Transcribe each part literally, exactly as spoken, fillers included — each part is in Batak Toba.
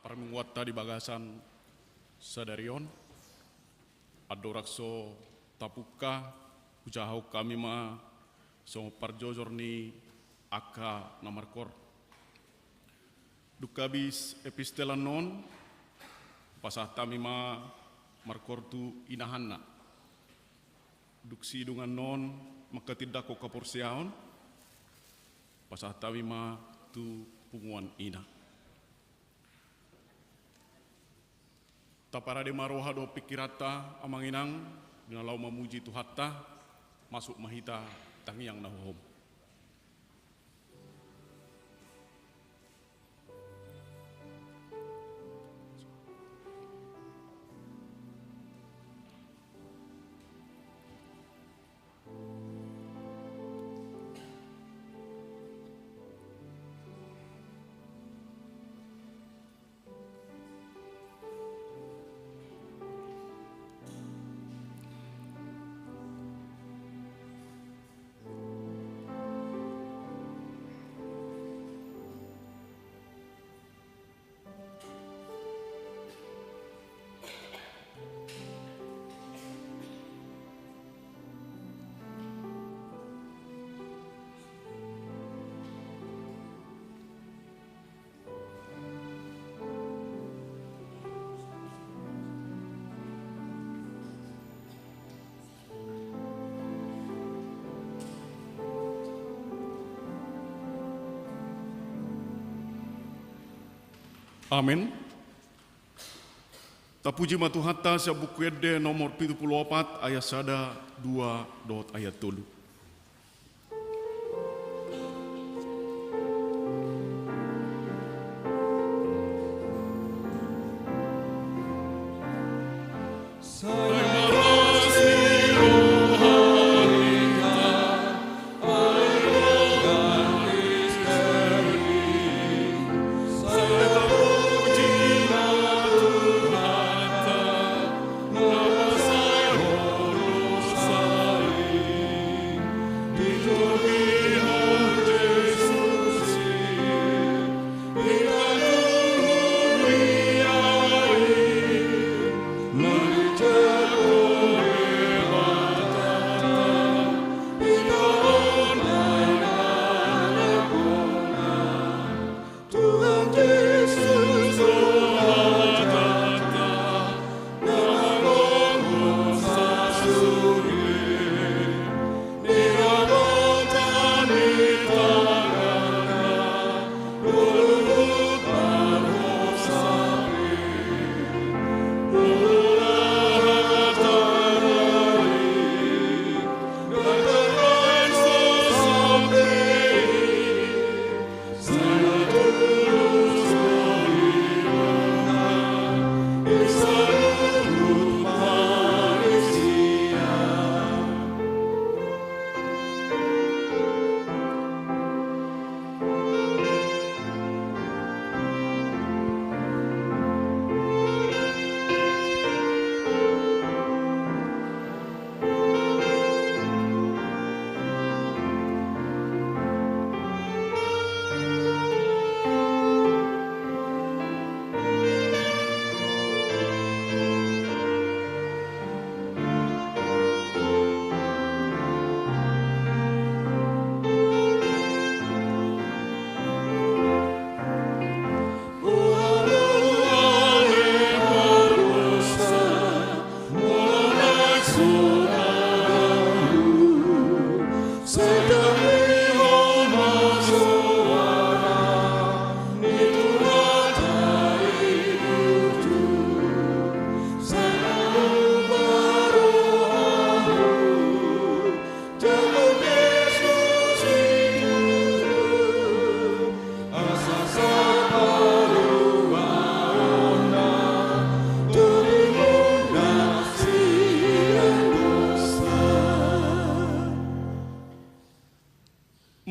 Parmingguanta di bagasan sadari on, andorang so tapungka, hujahahon hami ma songon parjojor ni angka na markoor. Dung habis epistel annon, pasahat hami ma markoor tu inahanna. Dung sidung annon manghatindanghon haporseaon, pasahat hami ma tu punguan ina. Taparade ma roha dohot pingkiranta, amang inang, di na laho mamuji Tuhanta. Masuk ma hita tangiang na hohom. Amen. Tapuji ma Tuhanta sian Buku Ende nomor pitu pulu opat, ayat sada, dua, dohot ayat tolu.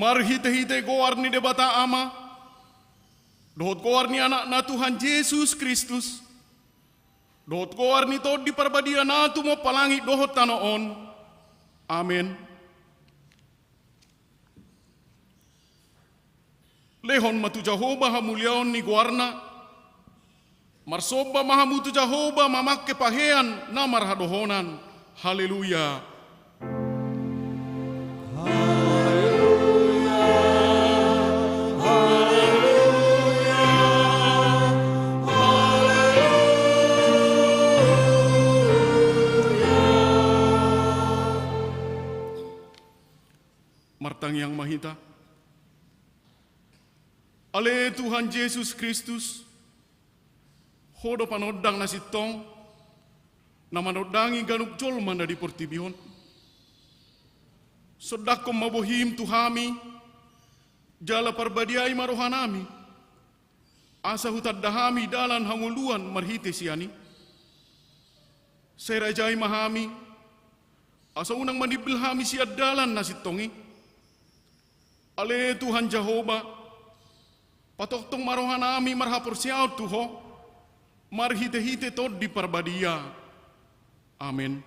Marhitehite goar ni Debata Ama, dohot goar ni Anakna Tuhan Jesus Kristus, dohot goar ni Tondi Parbadia na tumompa langit dohot tano on. Amen. Lehon ma tu Jahowa hamuliaon ni goarna, Marsomba ma hamu tu Jahowa mamangke pahean na marhadohonan. Haleluya. Martangiang ma hita. Ale Tuhan Jesus Kristus, Ho do panondang na sintong, na manondangi ganup jolma na di portibi on. Sondanghon ma bohim tu hami, jala parbadiai ma rohanami, asa hutanda hami dalan hangoluan marhite sian i. Sai rajai ma hami, asa unang manimbil hami sian dalan na sintong i. Ale Tuhan Jahowa, patongtong ma rohanami marhaporseaon tu Ho, marhitehite Tondi Parbadia. Amen.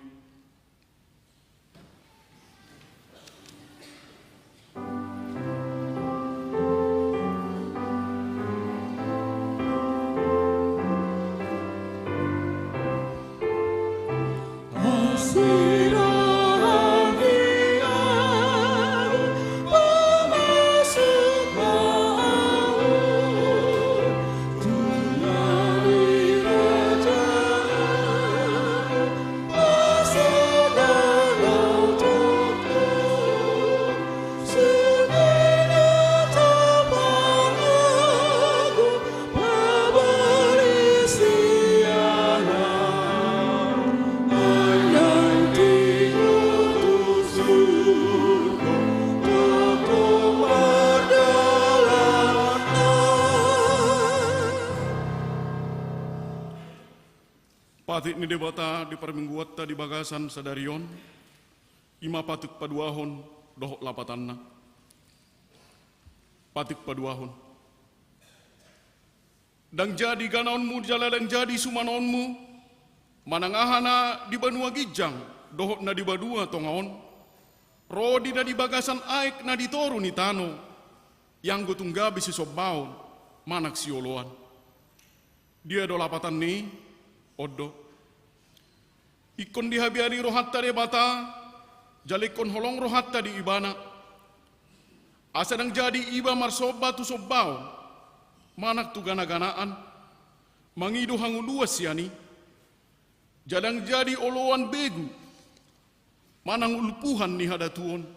Patik ni Debata di parmingguonta di bagasan sadari on, i ma patik paduahon dohot lapatanna. Patik paduahon. Ndang jadi ganaonmu jala ndang jadi sumanonmu, manang aha na di banua ginjang dohot na di banua tonga on, ro di na di bagasan aek na di toru ni tano, ianggo tung gabe sisombaon manang sioloan. Dia do lapatan ni i? On do. Ingkon dihabiari rohanta Debata, jala ingkon holong rohanta di Ibana. Asa ndang jadi iba marsomba tu sombaon, manang tu ganaganaan, mangido hangoluan sian i. Jala ndang jadi oloan begu, manang ulpuhan ni hadatuon.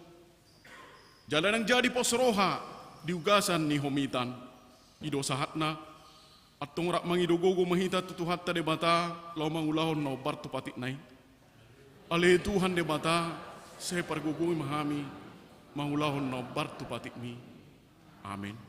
Jala ndang jadi pos roha di ugasan ni homitan. I do sahatna. Antong rap mangido gogo ma hita tu Tuhanta Debata, laho mangulahon na hombar tu patikna i. Ale Tuhan Debata, sai pargogoi ma hami, mangulahon na hombar tu patikmi. Amen.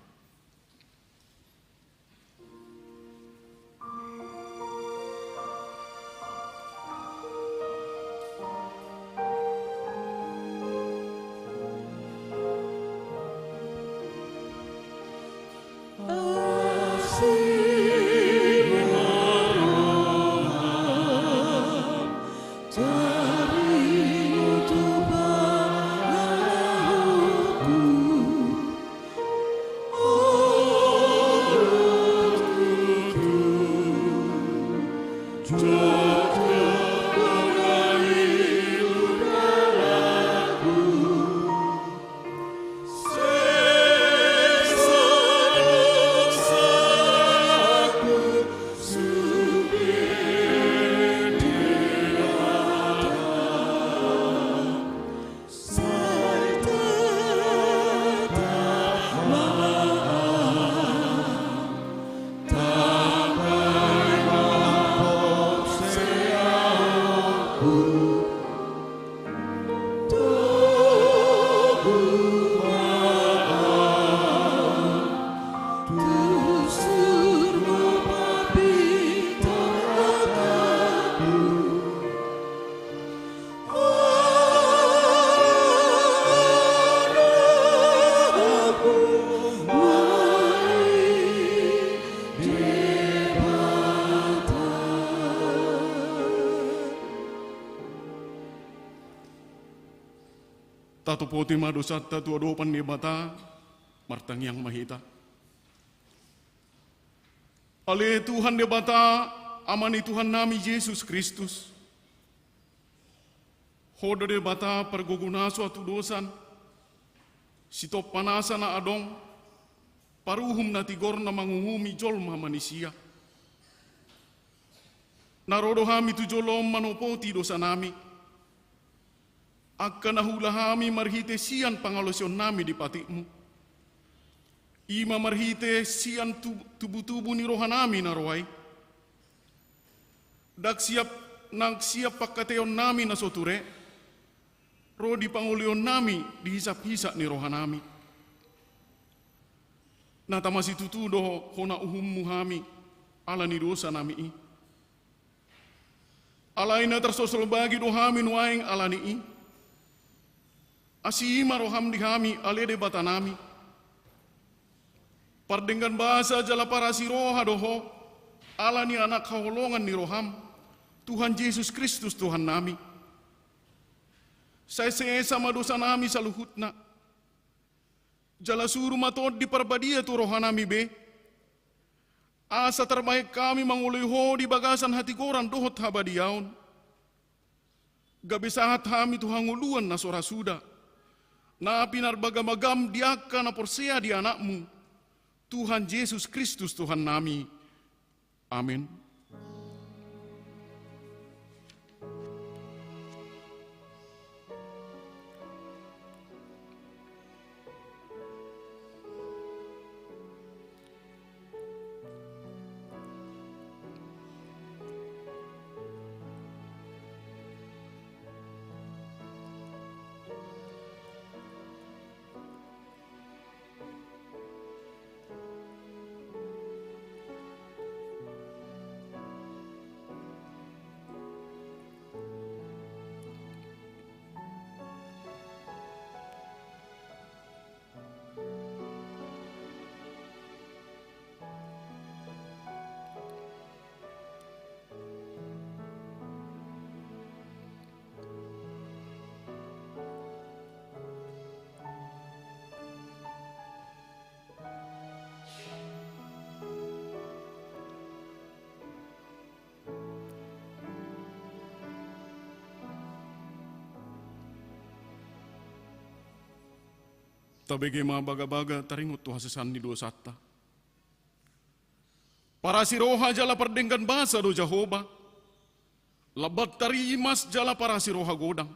Tatopoti ma dosanta tu adopan ni Debata, martangiang ma hita. Ale Tuhan Debata, Ama ni Tuhannami Jesus Kristus, Ho do Debata pargogo na so hatudosan, sitompa nasa na adong, paruhum na tigor na manguhumi jolma manisia. Na ro do hami tu jolo on manopoti dosanami, angka na huula hami marhite sian pangalaosionnami di patikmu. I ma marhite sian tu-, tubutubu ni rohanami na roa i. Ndang siap, nang siap pangkataionnami na so ture, ro di pangolaionnami di hisaphisap ni rohanami. Na tama situtu do hona uhummu hami, ala ni dosanami i. Alai na tarsosol bagi do hami nuaeng ala ni i. Asi ma roham di hami ale Debatanami. Pardenggan basa jala parasiroha do Ho, ala ni Anak haholongan ni roham, Tuhan Jesus Kristus Tuhannami. Sai sesa ma dosanami saluhutna. Jala suru ma Tondi Parbadia tu rohanami be, asa tarbahen hami mangoloi Ho di bagasan hatigoran dohot habadiaon. Gabe sahat hami tu hangoluan na so ra suda, na pinarbagabagam di angka na porsea di Anakmu, Tuhan Jesus Kristus Tuhannami. Amin. Tabege ma bagabaga taringot tu hasesaan ni dosanta. Parasiroha jala pardenggan basa do Jahowa, lambat tarimas jala parasiroha godang.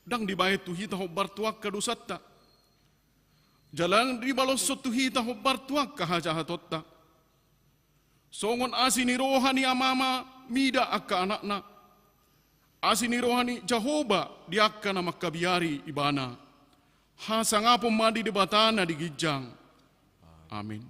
Ndang dibahen tu hita hombar tu angka dosanta, jala ndang dibaloshon tu hita hombar tu angka hajahatonta. Songon asi ni roha ni ama-ama mida angka anakna, asi ni roha ni Jahowa di angka na mangkabiari ibana. Hasangapon ma di Debata na di ginjang. Amin.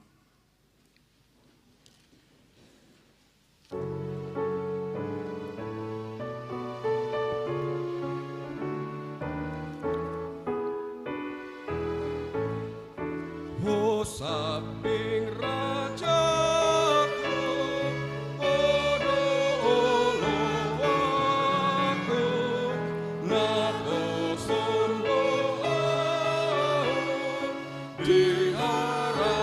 Ho sambing rajaku, Ho do oloanku, na poson do ahu di harajaonmu.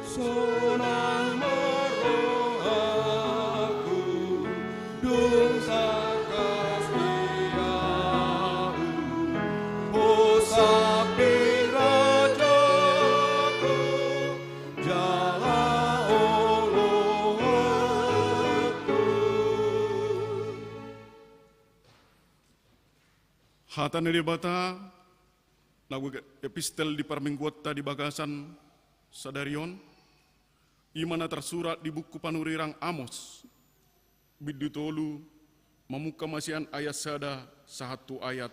Sonang ma rohangku, dung tangkas di ahu, Ho sambing rajaku, jala oloanku. Hata ni Debata, na gogo epistel di parmingguonta di bagasan sadari on, i ma na tarsurat di buku panurirang Amos, bindu tolu, mamungka ma sian ayat sada sahat tu ayat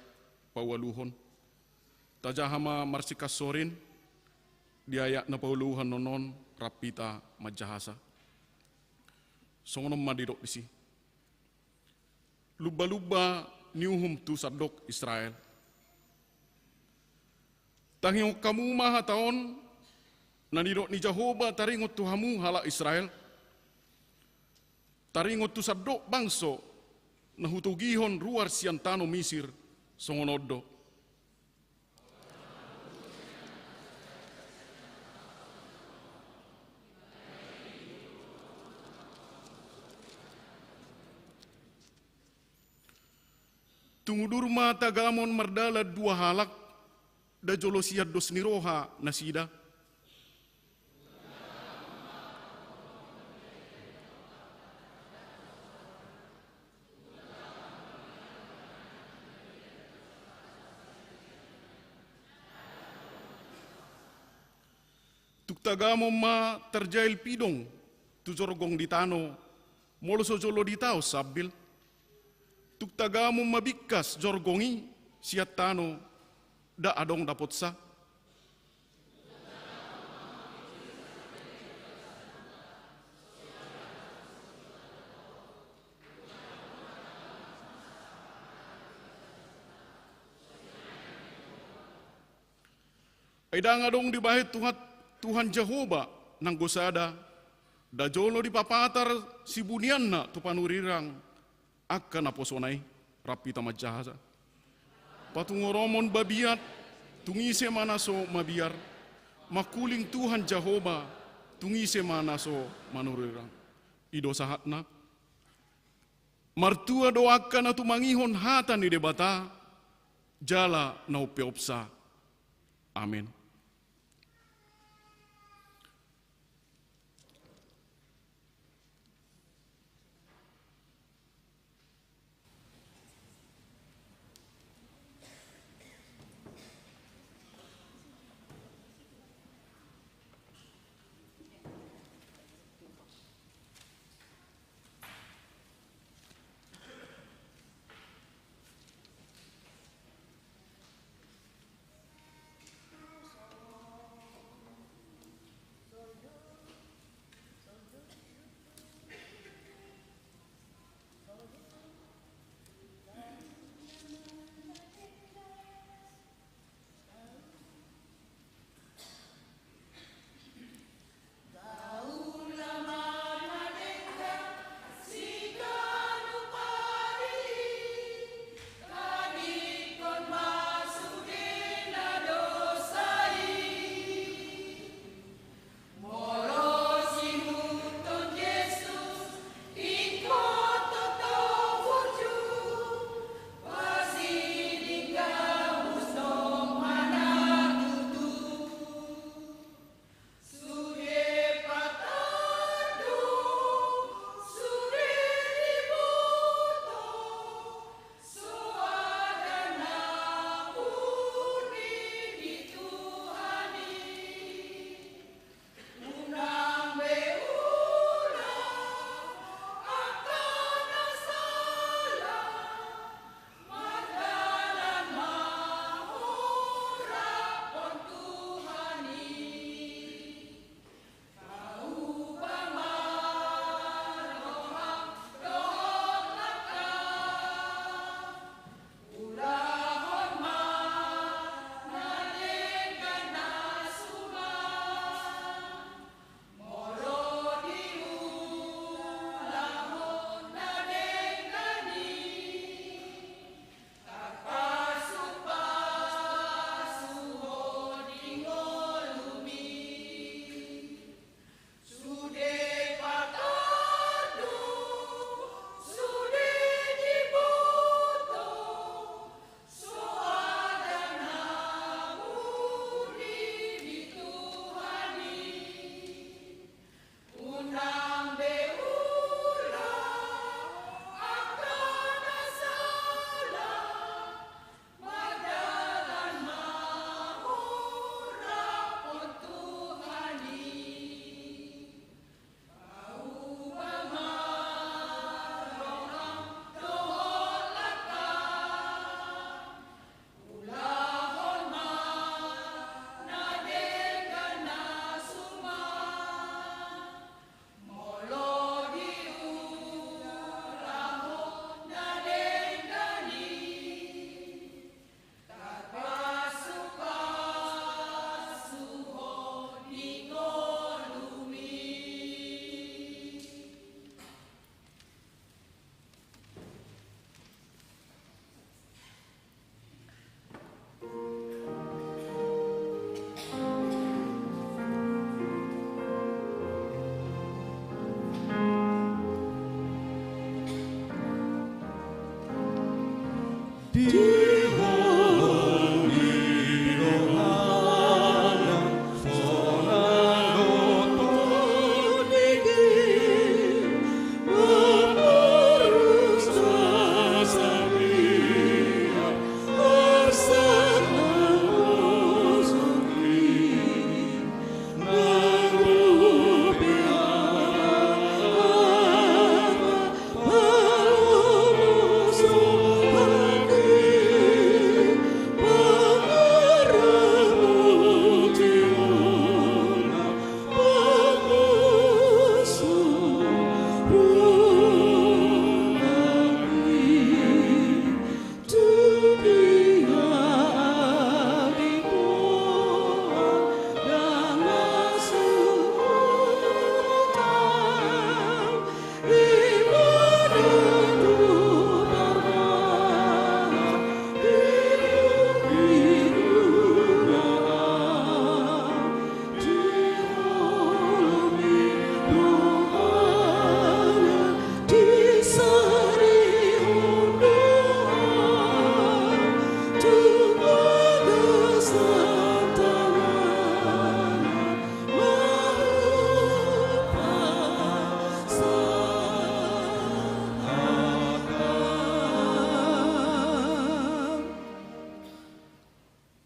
paualuhon. Tajaha ma marsingkassorin, di ayat na paualuhon on rap hita manjahasa. Songon on ma didok disi. Lumba-lumba ni uhum tu sandok Israel. Tangihon hamu ma hata on, na nidok ni Jahowa taringot tu hamu halak Israel, taringot tu sandok bangso na hutogihon ruar sian tano Misir, songon on do. dung udur ma tagamon mardalan dua halak, nda jolo sian dos ni roha nasida. Tung tagamon ma tarjail pidong tu jorgong di tano, molo so jolo ditaon sambil. Tung tagamon ma bingkas jorgong i sian tano, nda adong dapotsa. Ai ndang adong dibahen Tuhan, Tuhan Jahowa nanggo sada, nda jolo dipapatar sibunianna tu panurirang angka naposona i. Rap hita manjahasa. Patungoromon babiat, tung ise ma na so mabiar, mangkuling Tuhan Jahowa, tung ise ma na so manurirang. I do sahatna. Martua do angka na tumangihon hata ni Debata, jala na umpeopsa. Amen.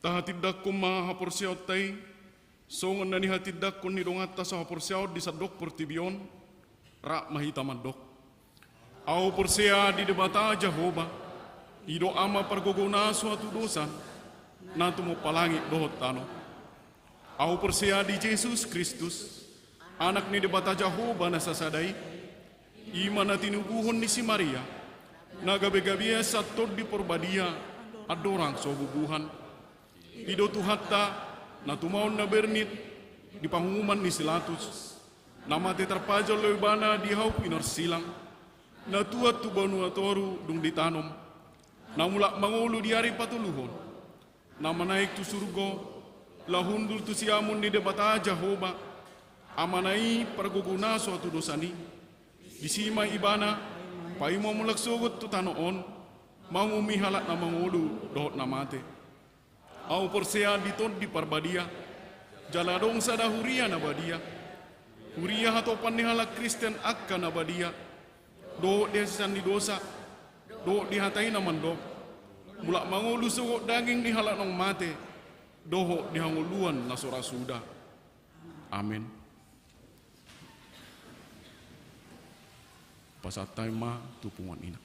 Tahatindangkon ma haporseaonta i, songon na nihatindangkon ni donganta sahaporseaon di sandok portibi on. Rap ma hita mandok. Ahu porsea di Debata Jahowa, i do Ama pargogou na so hatudosan, na tumompa langit dohot tano. Ahu porsea di Jesus Kristus, Anak ni Debata Jahowa na sasada i, i ma na tinubuhon ni si Maria, na gabe-gabean sian Tondi Porbadia, andorang so bubuhan. I do Tuhanta, na tumaon na bernit di pangunguman ni si Latus, na mate tarpajal do Ibana di hau pinarsilang, na tuat tu banua toru dung ditanom, na mulak mangolu di ari patoluhon, na manaek tu surgo, laho hundul tu siamun ni Debata Jahowa, Amana i pargogou na so hatudosan i. Disi ma Ibana paima mulak sogot tu tano on, mangumumi halak na mangolu dohot na mate. Ahu porsea di Tondi Parbadia, jala adong sada huria na badia. Huria hatopan ni halak Kristen angka na badia, dohot di hasesaan ni dosa, dohot di hata i na mandok, mulak mangolu sogot daging ni halak naung mate, dohot di hangoluan na so ra suda. Amen. Pasahat hami ma tu punguan ina.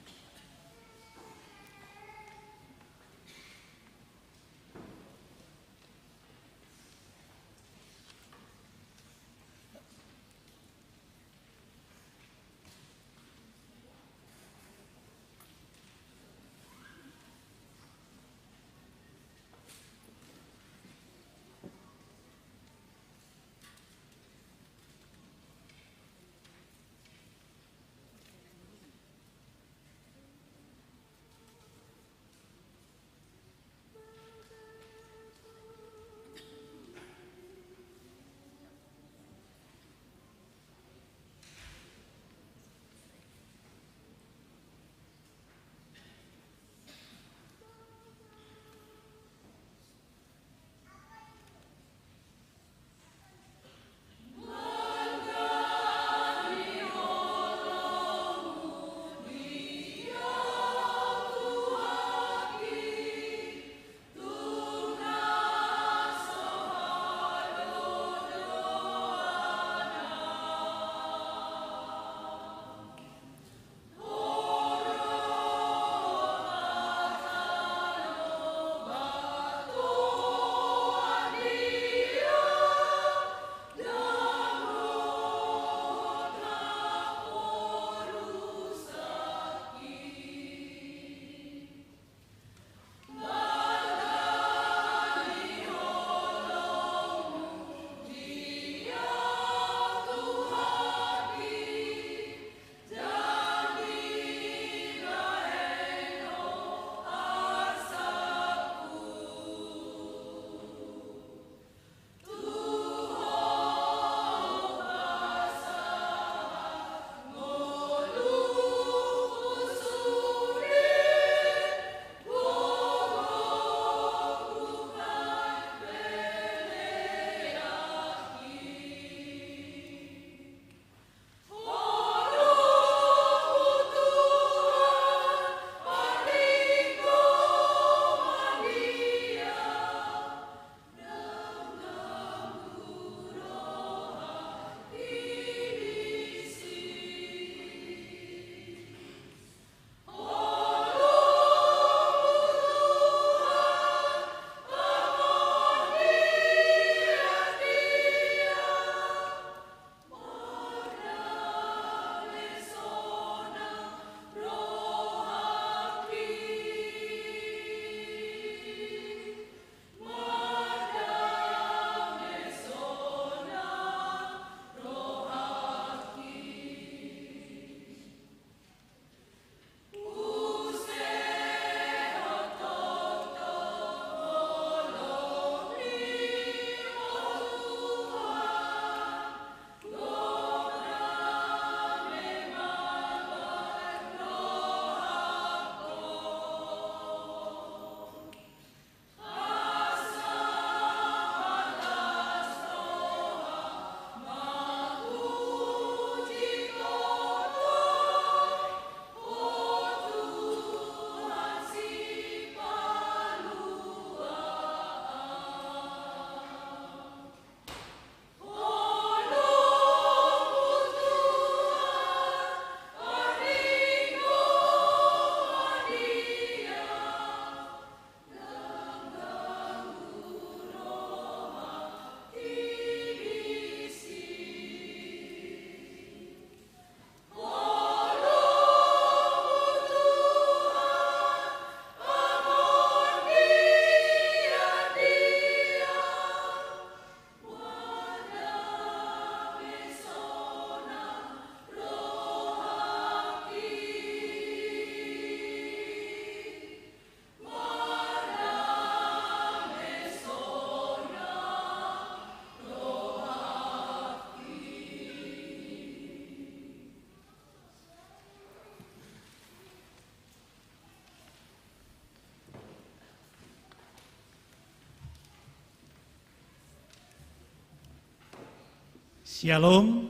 Shalom.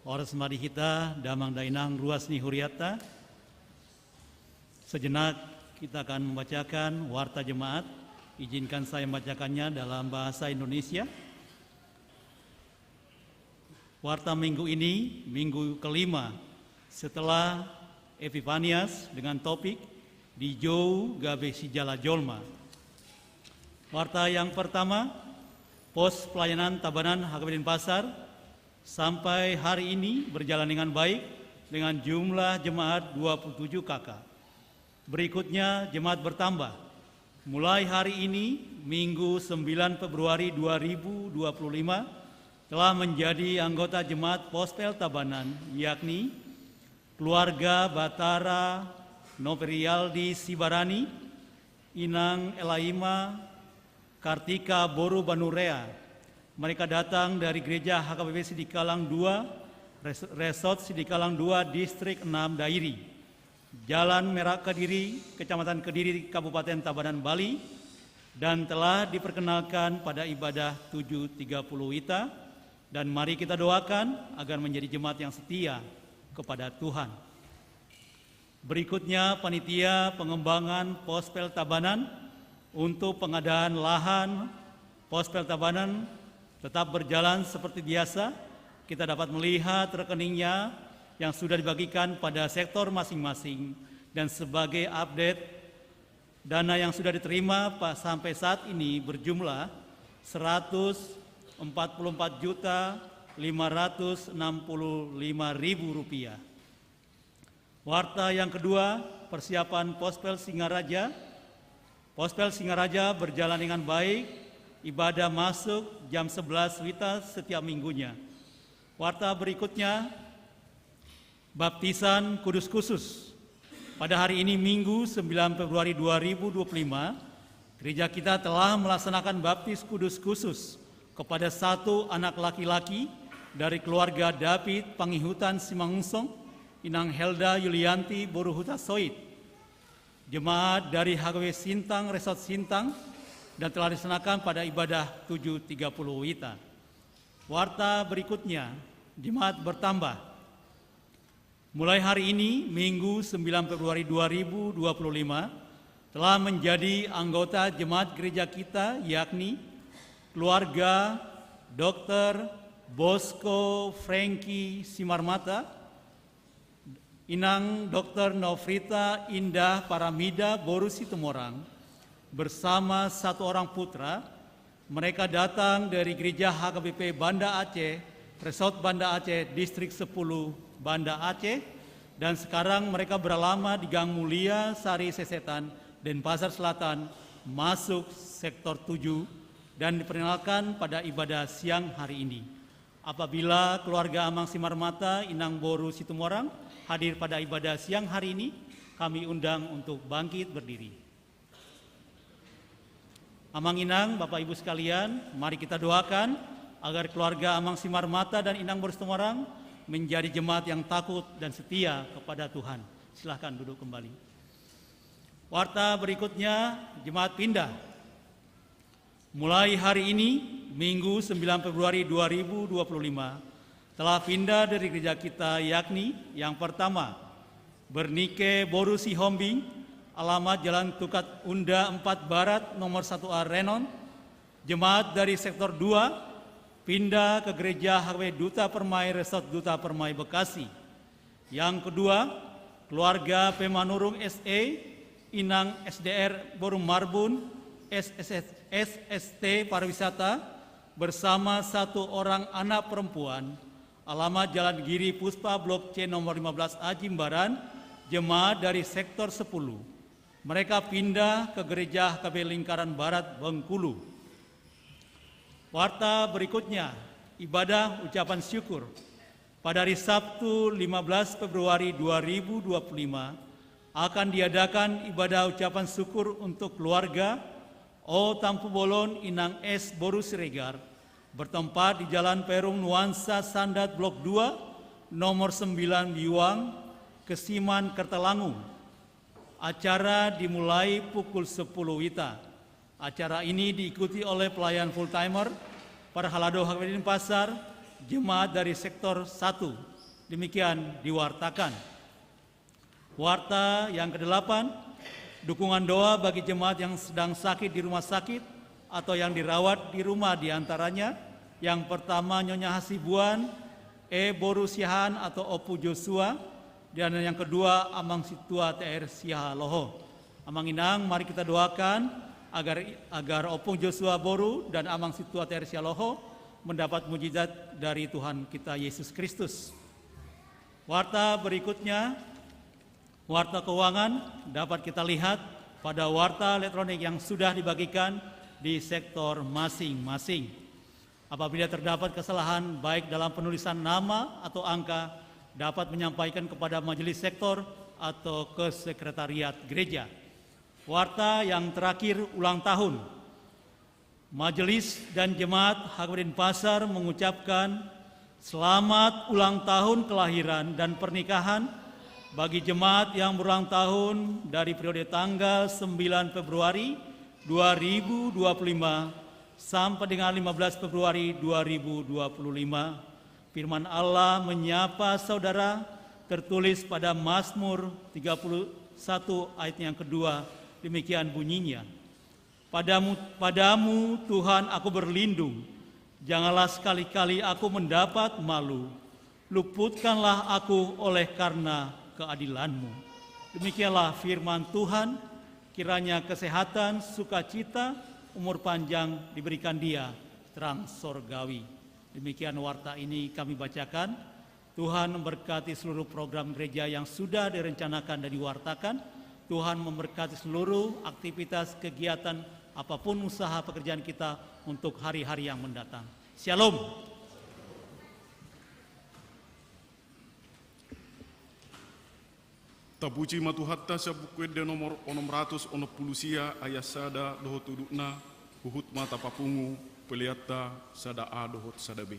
Horas ma di hita damang dainang ruas ni huriatta. Sejenak kita akan membacakan warta jemaat. Izinkan saya membacakannya dalam bahasa Indonesia. Warta minggu ini, minggu kelima setelah Epifanias, dengan topik Dijou Gabe Sijala Jolma. Warta yang pertama, pos pelayanan Tabanan H K B Denpasar sampai hari ini berjalan dengan baik dengan jumlah jemaat dua puluh tujuh K K. Berikutnya, jemaat bertambah. Mulai hari ini, Minggu sembilan Februari dua ribu dua puluh lima, telah menjadi anggota jemaat Pospel Tabanan, yakni keluarga Batara Noverialdi Sibarani, Inang Elaima Kartika boru Banurea. Mereka datang dari Gereja H K B P Sidikalang dua, Res-, Resort Sidikalang dua, Distrik enam, Dairi. Jalan Merak Kediri, Kecamatan Kediri, Kabupaten Tabanan, Bali, dan telah diperkenalkan pada ibadah tujuh tiga puluh WITA, dan mari kita doakan agar menjadi jemaat yang setia kepada Tuhan. Berikutnya, panitia pengembangan Pospel Tabanan untuk pengadaan lahan Pospel Tabanan tetap berjalan seperti biasa. Kita dapat melihat rekeningnya yang sudah dibagikan pada sektor masing-masing. Dan sebagai update, dana yang sudah diterima pa-, sampai saat ini berjumlah seratus empat puluh empat juta lima ratus enam puluh lima ribu rupiah. Warta yang kedua, persiapan Pospel Singaraja. Pospel Singaraja berjalan dengan baik, ibadah masuk jam sebelas WITA setiap minggunya. Warta berikutnya, baptisan kudus khusus. Pada hari ini, Minggu sembilan Februari dua ribu dua puluh lima, gereja kita telah melaksanakan baptis kudus khusus kepada satu anak laki-laki dari keluarga David Pangihutan Simangunsong, Inang Helda Yulianti boru Hutasoit. Jemaat dari H K B P Sintang, Resort Sintang, dan telah dilaksanakan pada ibadah tujuh tiga puluh WITA. Warta berikutnya, jemaat bertambah. Mulai hari ini, Minggu sembilan Februari dua ribu dua puluh lima, telah menjadi anggota jemaat gereja kita, yakni keluarga Doktor Bosco Frankie Simarmata, Inang Doktor Nofrita Indah Paramida boru Situmorang, bersama satu orang putra. Mereka datang dari Gereja H K B P Banda Aceh, Resort Banda Aceh, Distrik sepuluh Banda Aceh, dan sekarang mereka beralama di Gang Mulia Sari Sesetan, Denpasar Selatan, masuk sektor tujuh, dan diperkenalkan pada ibadah siang hari ini. Apabila keluarga Amang Simarmata, Inang boru Situmorang, hadir pada ibadah siang hari ini, kami undang untuk bangkit berdiri. Amang, Inang, Bapak Ibu sekalian, mari kita doakan agar keluarga Amang Simarmata dan Inang boru Situmorang menjadi jemaat yang takut dan setia kepada Tuhan. Silahkan duduk kembali. Warta berikutnya, jemaat pindah. Mulai hari ini, Minggu sembilan Februari dua ribu dua puluh lima, telah pindah dari gereja kita, yakni yang pertama, Bernike boru Sihombing, alamat Jalan Tukat Unda empat Barat, nomor satu A, Renon. Jemaat dari sektor dua pindah ke Gereja H K B P Duta Permai, Resort Duta Permai, Bekasi. Yang kedua, keluarga P Manurung S E, Inang S D R boru Marbun, S S S, S S T Pariwisata, bersama satu orang anak perempuan, alamat Jalan Giri Puspa, Blok C, nomor lima belas A, Jimbaran, jemaat dari sektor sepuluh. Mereka pindah ke Gereja H K B P Lingkaran Barat, Bengkulu. Warta berikutnya, ibadah ucapan syukur. Pada hari Sabtu, lima belas Februari dua ribu dua puluh lima, akan diadakan ibadah ucapan syukur untuk keluarga O Tampubolon Inang S boru Siregar, bertempat di Jalan Perum Nuansa Sandat, Blok dua, nomor sembilan, Biwang, Kesiman, Kertalangu. Acara dimulai pukul sepuluh WITA. Acara ini diikuti oleh pelayan full timer, Parhalado HKBP Denpasar, jemaat dari sektor satu. Demikian diwartakan. Warta yang kedelapan, dukungan doa bagi jemaat yang sedang sakit di rumah sakit atau yang dirawat di rumah, di antaranya yang pertama Nyonya Hasibuan, E boru Siahaan atau Ompu Joshua, dan yang kedua Amang Sintua T R Siahaloho. Amang Inang, mari kita doakan agar agar Ompung Joshua boru dan Amang Sintua T R Siahaloho mendapat mujizat dari Tuhan kita Yesus Kristus. Warta berikutnya, warta keuangan dapat kita lihat pada warta elektronik yang sudah dibagikan di sektor masing-masing. Apabila terdapat kesalahan baik dalam penulisan nama atau angka, dapat menyampaikan kepada majelis sektor atau ke sekretariat gereja. Warta yang terakhir, ulang tahun. Majelis dan jemaat HKBP Denpasar mengucapkan selamat ulang tahun kelahiran dan pernikahan bagi jemaat yang berulang tahun dari periode tanggal sembilan Februari dua ribu dua puluh lima sampai dengan lima belas Februari dua ribu dua puluh lima. Firman Allah menyapa saudara tertulis pada Mazmur tiga puluh satu ayat yang kedua. Demikian bunyinya. Padamu, padamu, Tuhan, aku berlindung. Janganlah sekali-kali aku mendapat malu. Luputkanlah aku oleh karena keadilan-Mu. Demikianlah firman Tuhan. Kiranya kesehatan, sukacita, umur panjang diberikan dia, terang sorgawi. Demikian warta ini kami bacakan. Tuhan memberkati seluruh program gereja yang sudah direncanakan dan diwartakan. Tuhan memberkati seluruh aktivitas, kegiatan, apapun usaha pekerjaan kita untuk hari-hari yang mendatang. Shalom. Tapuji ma Tuhanta sian Buku Ende nomor onom ratus onom pulu sia, ayat sada dohot udutna. Huhut ma tapapungu peleanta sada A dohot sada B.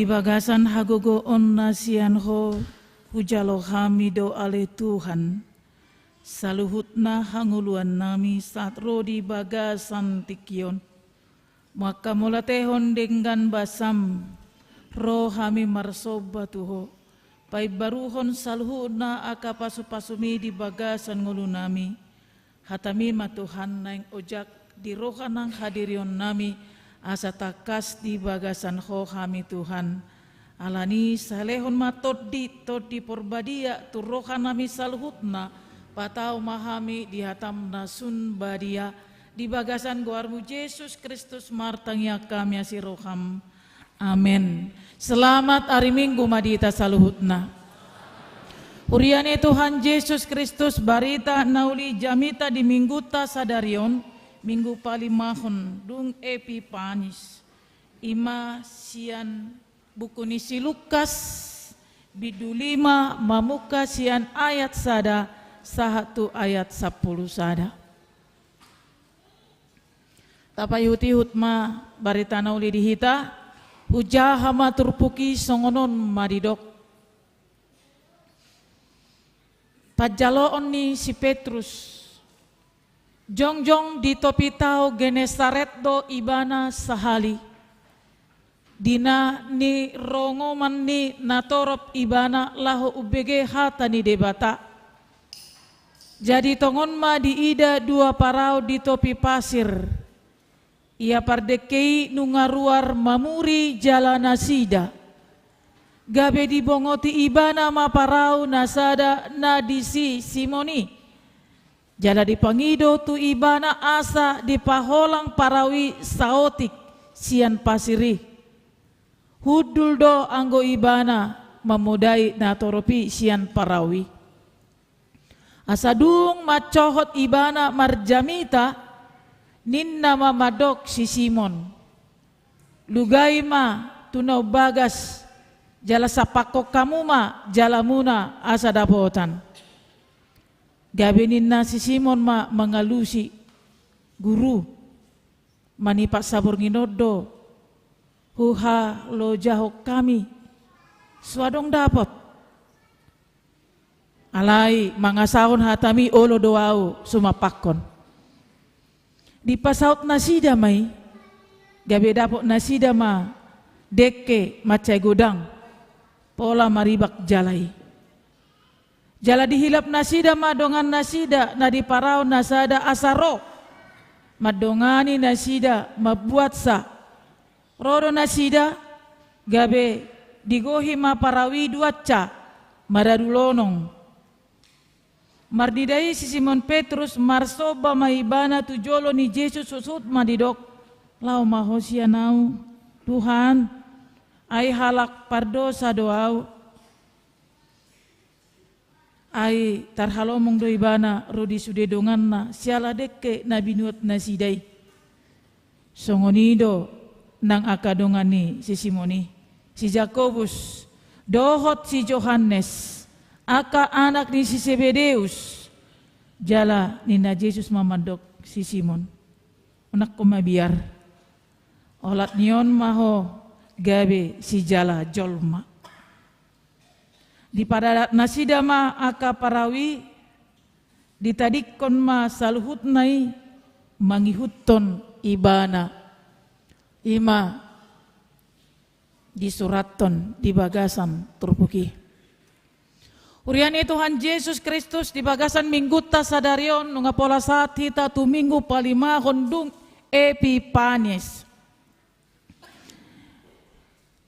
Di bagasan hagogoon na sian Ho, hujalo hami do ale Tuhan, saluhutna hangoluan nami sahat ro di bagasan tingki on. Manghamauliatehon denggan basam, ro hami marsomba tu Ho, paimbaruhon saluhutna angka pasupasumi di bagasan ngolu nami. Hatami ma Tuhan naeng ojak di roha nang hadirion nami, asa tangkas di bagasan Ho hami Tuhan. Alani salehon ma Tondi, Tondi Porbadia, tu roha nami saluhutna, patau ma hami di hatam na sun badia, di bagasan goarmu Jesus Kristus martangiang hami asi roham. Amen. Selamat ari Minggu ma di hita saluhutna. Huria ni Tuhan Jesus Kristus, barita na uli jamita di Mingguta sadari on, Minggu palimahon, dung Epipanis. Ima sian buku ni si Lukas, bindu lima, mamungka sian ayat sada sahat tu ayat sampulu sada. Tapaihutihut ma barita na uli di hita, hujaha ma turpuk i songon on ma didok. Panjaloon ni si Petrus. Jongjong di topi tao Genesaret do ibana sahali. Di na nirongoman ni natorop ibana laho umbege hata ni Debata. Jadi tongon ma diida dua parau di topi pasir. Ia pardengke i nunga ruar mamuri jala nasida. Gabe dibongoti ibana ma parau na sada na disi Simon i. Jala dipangido tu ibana asa dipaholang parau i saotik sian pasir i. Hundul do anggo ibana mamodai natorop i sian parau i. Asa dung mancohot ibana marjamita, ninna ma mandok si Simon, lugai ma tu na umbagas, jala sampakkon hamu ma jalamuna asa dapotan. Gabe ninna si Simon ma mangalusi, Guru, manipat saborngin on do huhalojahon hami, so adong dapot. Alai mangasahon hatami olo do ahu sumampakkon. Dipasaut nasida ma i, gabe dapot nasida ma dengke mansai godang, pola maribak jala i. Jala dihilap nasida ma dongan nasida na di parau na sada asa ro mandongani nasida mambuatsa. Ro do nasida, gabe digohi ma parau i duansa, maradu lonong. Marnida i si Simon Petrus marsomba ma ibana tu jolo ni Jesus, huhut ma didok, laho ma Ho sian ahu, Tuhan, ai halak pardosa do ahu. Ai tarhalomong do ibana ro di sude donganna siala dengke na binuat nasida i. Songon i do nang angka dongan ni si Simon i, si Jakobus dohot si Johannes, angka anak ni si Sebedeus. Jala ninna Jesus ma mandok si Simon, unang ho mabiar. Olat ni on ma ho gabe sijala jolma. Dipadadat nasida ma angka parau i, ditadingkon ma saluhutna i mangihuthon ibana. Ima disurathon di bagasan turpuk i. Huria ni Tuhan Jesus Kristus, di bagasan minggunta sadari on, nunga pola sahat hita tu minggu palimahon dung Epipanes.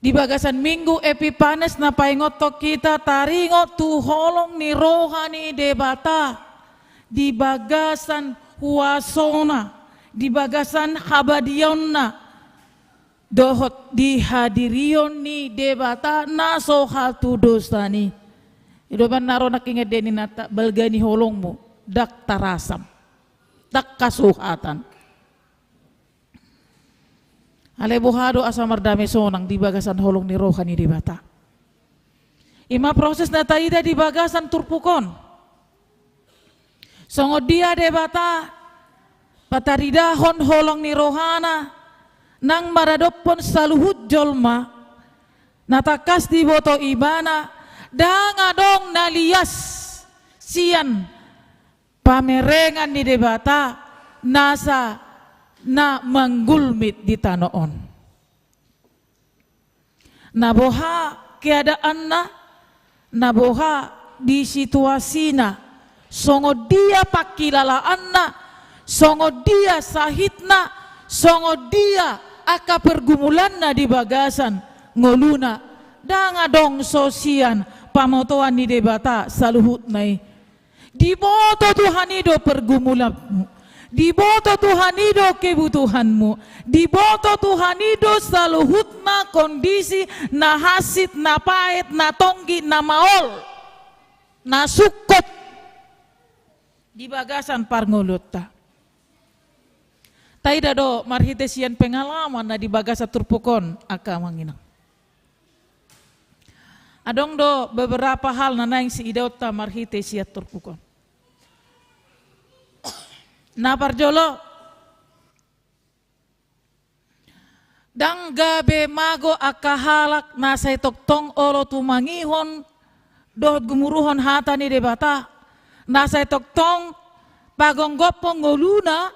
Di bagasan minggu Epipanes na paingothon hita taringot tu holong ni roha ni Debata, di bagasan huasona, di bagasan habadiaonna, dohot di hadirion ni Debata na so hatudosan i. I do umbahen na ro nangkin ende ni nata, balga ni holongmu, ndang tarasam, ndang hasuhatan. Alai boha do asa mardame sonang di bagasan holong ni roha ni Debata? Ima proses na taida di bagasan turpuk on. Songon dia Debata pataridahon holong ni rohana nang maradophon saluhut jolma, Na tangkas diboto ibana, ndang adong na lias sian pamerengan ni Debata, nasa na manggulmit di tano on. Na boha keadaanna, na boha di situasina, songon dia pangkilalaanna, songon dia sahitna, songon dia angka pergumulanna di bagasan ngoluna, ndang adong so sian pamotoan ni Debata saluhutna i. Diboto Tuhan i do pergumulanmu. Diboto Tuhan i do kebutuhanmu. Diboto Tuhan i do saluhutna kondisi na hansit, na paet, na tonggi, na maol, na sungkot di bagasan parngoluonta. Taida do marhite sian pengalaman na di bagasan turpuk on, angka amang inang. Adong do beberapa hal na naeng siidaonta marhite sian turpuk on. Na parjolo, ndang gabe mago angka halak na sai tongtong olo tumangihon dohot gumuruhon hata ni Debata, na sai tongtong pagomgophon ngoluna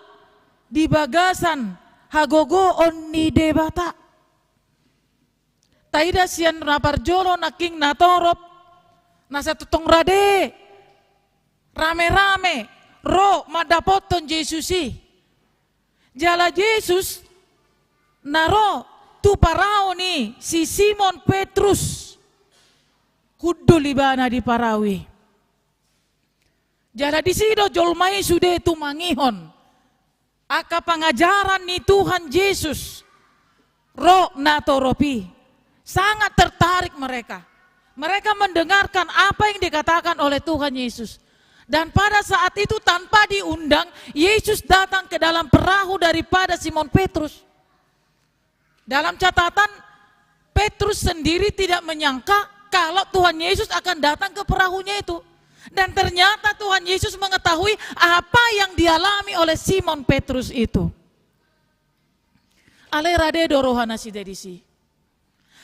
di bagasan hagogoon ni Debata. Taida sian na parjolo nangkin natorop, na sai tongtong rade, rame-rame ro mandapothon Jesus i. Jala Jesus na ro tu parau ni si Simon Petrus, hundul ibana di parau i. Jala disi do jolma i sude tumangihon angka pangajaran ni Tuhan Jesus, ro natorop i. Sangat tertarik mereka. Mereka mendengarkan apa yang dikatakan oleh Tuhan Yesus. Dan pada saat itu, tanpa diundang, Yesus datang ke dalam perahu daripada Simon Petrus. Dalam catatan, Petrus sendiri tidak menyangka kalau Tuhan Yesus akan datang ke perahunya itu. Dan ternyata Tuhan Yesus mengetahui apa yang dialami oleh Simon Petrus itu. Alai rade do roha nasida disi.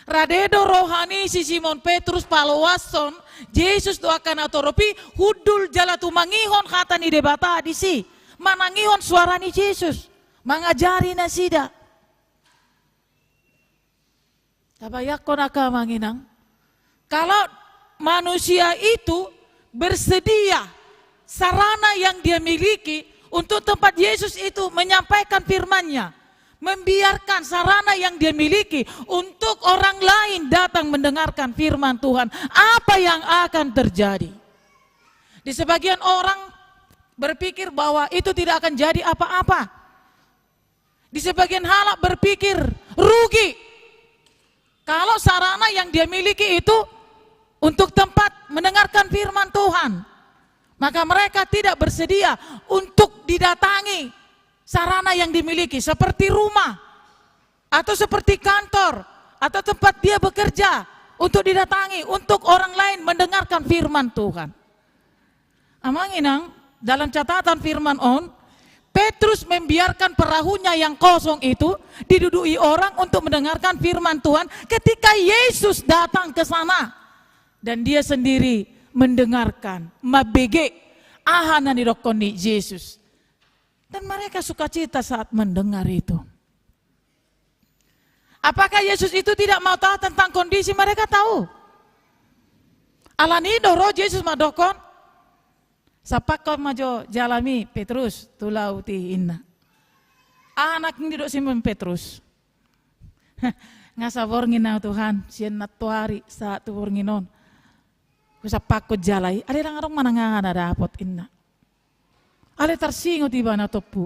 Rade do roha ni si Simon Petrus paloashon Jesus dohot angka natorop i, hundul jala tumangihon hata ni Debata disi, manangihon suara ni Jesus mangajari nasida. Tabayangkon angka amang inang, kalau manusia itu bersedia sarana yang dia miliki untuk tempat Yesus itu menyampaikan firman-Nya, membiarkan sarana yang dia miliki untuk orang lain datang mendengarkan firman Tuhan, apa yang akan terjadi? Di sebagian orang berpikir bahwa itu tidak akan jadi apa-apa. Di sebagian halak berpikir, rugi. Kalau sarana yang dia miliki itu untuk tempat mendengarkan firman Tuhan, maka mereka tidak bersedia untuk didatangi sarana yang dimiliki, seperti rumah, atau seperti kantor, atau tempat dia bekerja, untuk didatangi, untuk orang lain mendengarkan firman Tuhan. Amang inang, dalam catatan firman on, Petrus membiarkan perahunya yang kosong itu diduduki orang untuk mendengarkan firman Tuhan ketika Yesus datang ke sana. Dan dia sendiri mendengarkan, mambege aha na nidokkon ni Jesus. Dan mereka sukacita saat mendengar itu. Apakah Yesus itu tidak mau tahu tentang kondisi mereka? Tahu. Alani i do ro Jesus mandokkon, sampakkon ma jo jalam i, Petrus, tu laut i, ninna. Anak ni do Simon Petrus. Nga saborngin au Tuhan, sian nantoari sahat tu borngin on, husampakkon jala i, alai ndang adong manang aha na dapot, ninna. Alai tarsingot ibana tompu.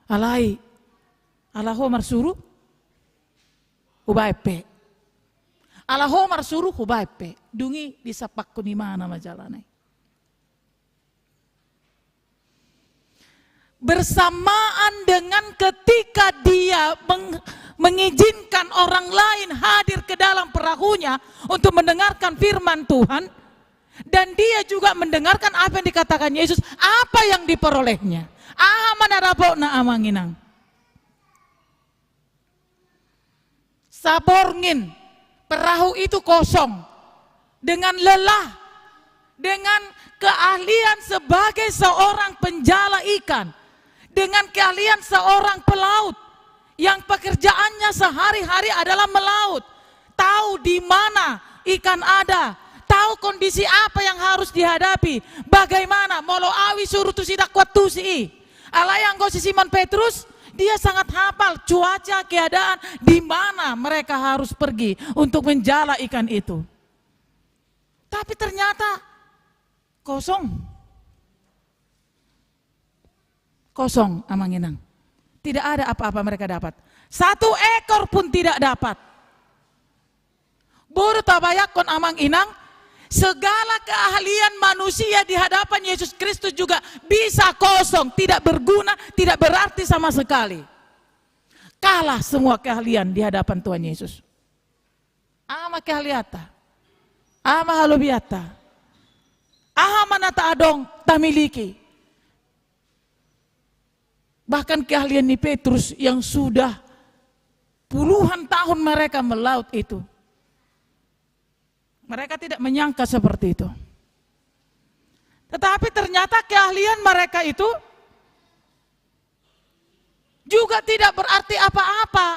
Alai, ala ho marsuru, hubaen pe. Ala ho marsuru, hubaen pe. Dung i disampakkon ibana ma jalana i. Bersamaan dengan ketika dia meng-, mengizinkan orang lain hadir ke dalam perahunya untuk mendengarkan firman Tuhan, dan dia juga mendengarkan apa yang dikatakan Yesus, apa yang diperolehnya? Aha ma na dapotna, amang inang? Saborngin Perahu itu kosong, dengan lelah, dengan keahlian sebagai seorang penjala ikan, dengan keahlian seorang pelaut yang pekerjaannya sehari-hari adalah melaut, tahu di mana ikan ada, tahu kondisi apa yang harus dihadapi, bagaimana, molo awi suru tusi, dakkuat tusi i. Alai anggo si Simon Petrus, dia sangat hafal cuaca, keadaan di mana mereka harus pergi untuk menjala ikan itu. Tapi ternyata kosong. Kosong, Amang Inang. Tidak ada apa-apa mereka dapat. Satu ekor pun tidak dapat. Boru tabayangkon, Amang Inang, segala keahlian manusia di hadapan Yesus Kristus juga bisa kosong, tidak berguna, tidak berarti sama sekali. Kalah semua keahlian di hadapan Tuhan Yesus. Aha ma keahlianta? Aha ma halobianta? Aha ma na taadong, tamiliki? Bahkan keahlian ni Petrus yang sudah puluhan tahun mereka melaut itu, mereka tidak menyangka seperti itu. Tetapi ternyata keahlian mereka itu juga tidak berarti apa-apa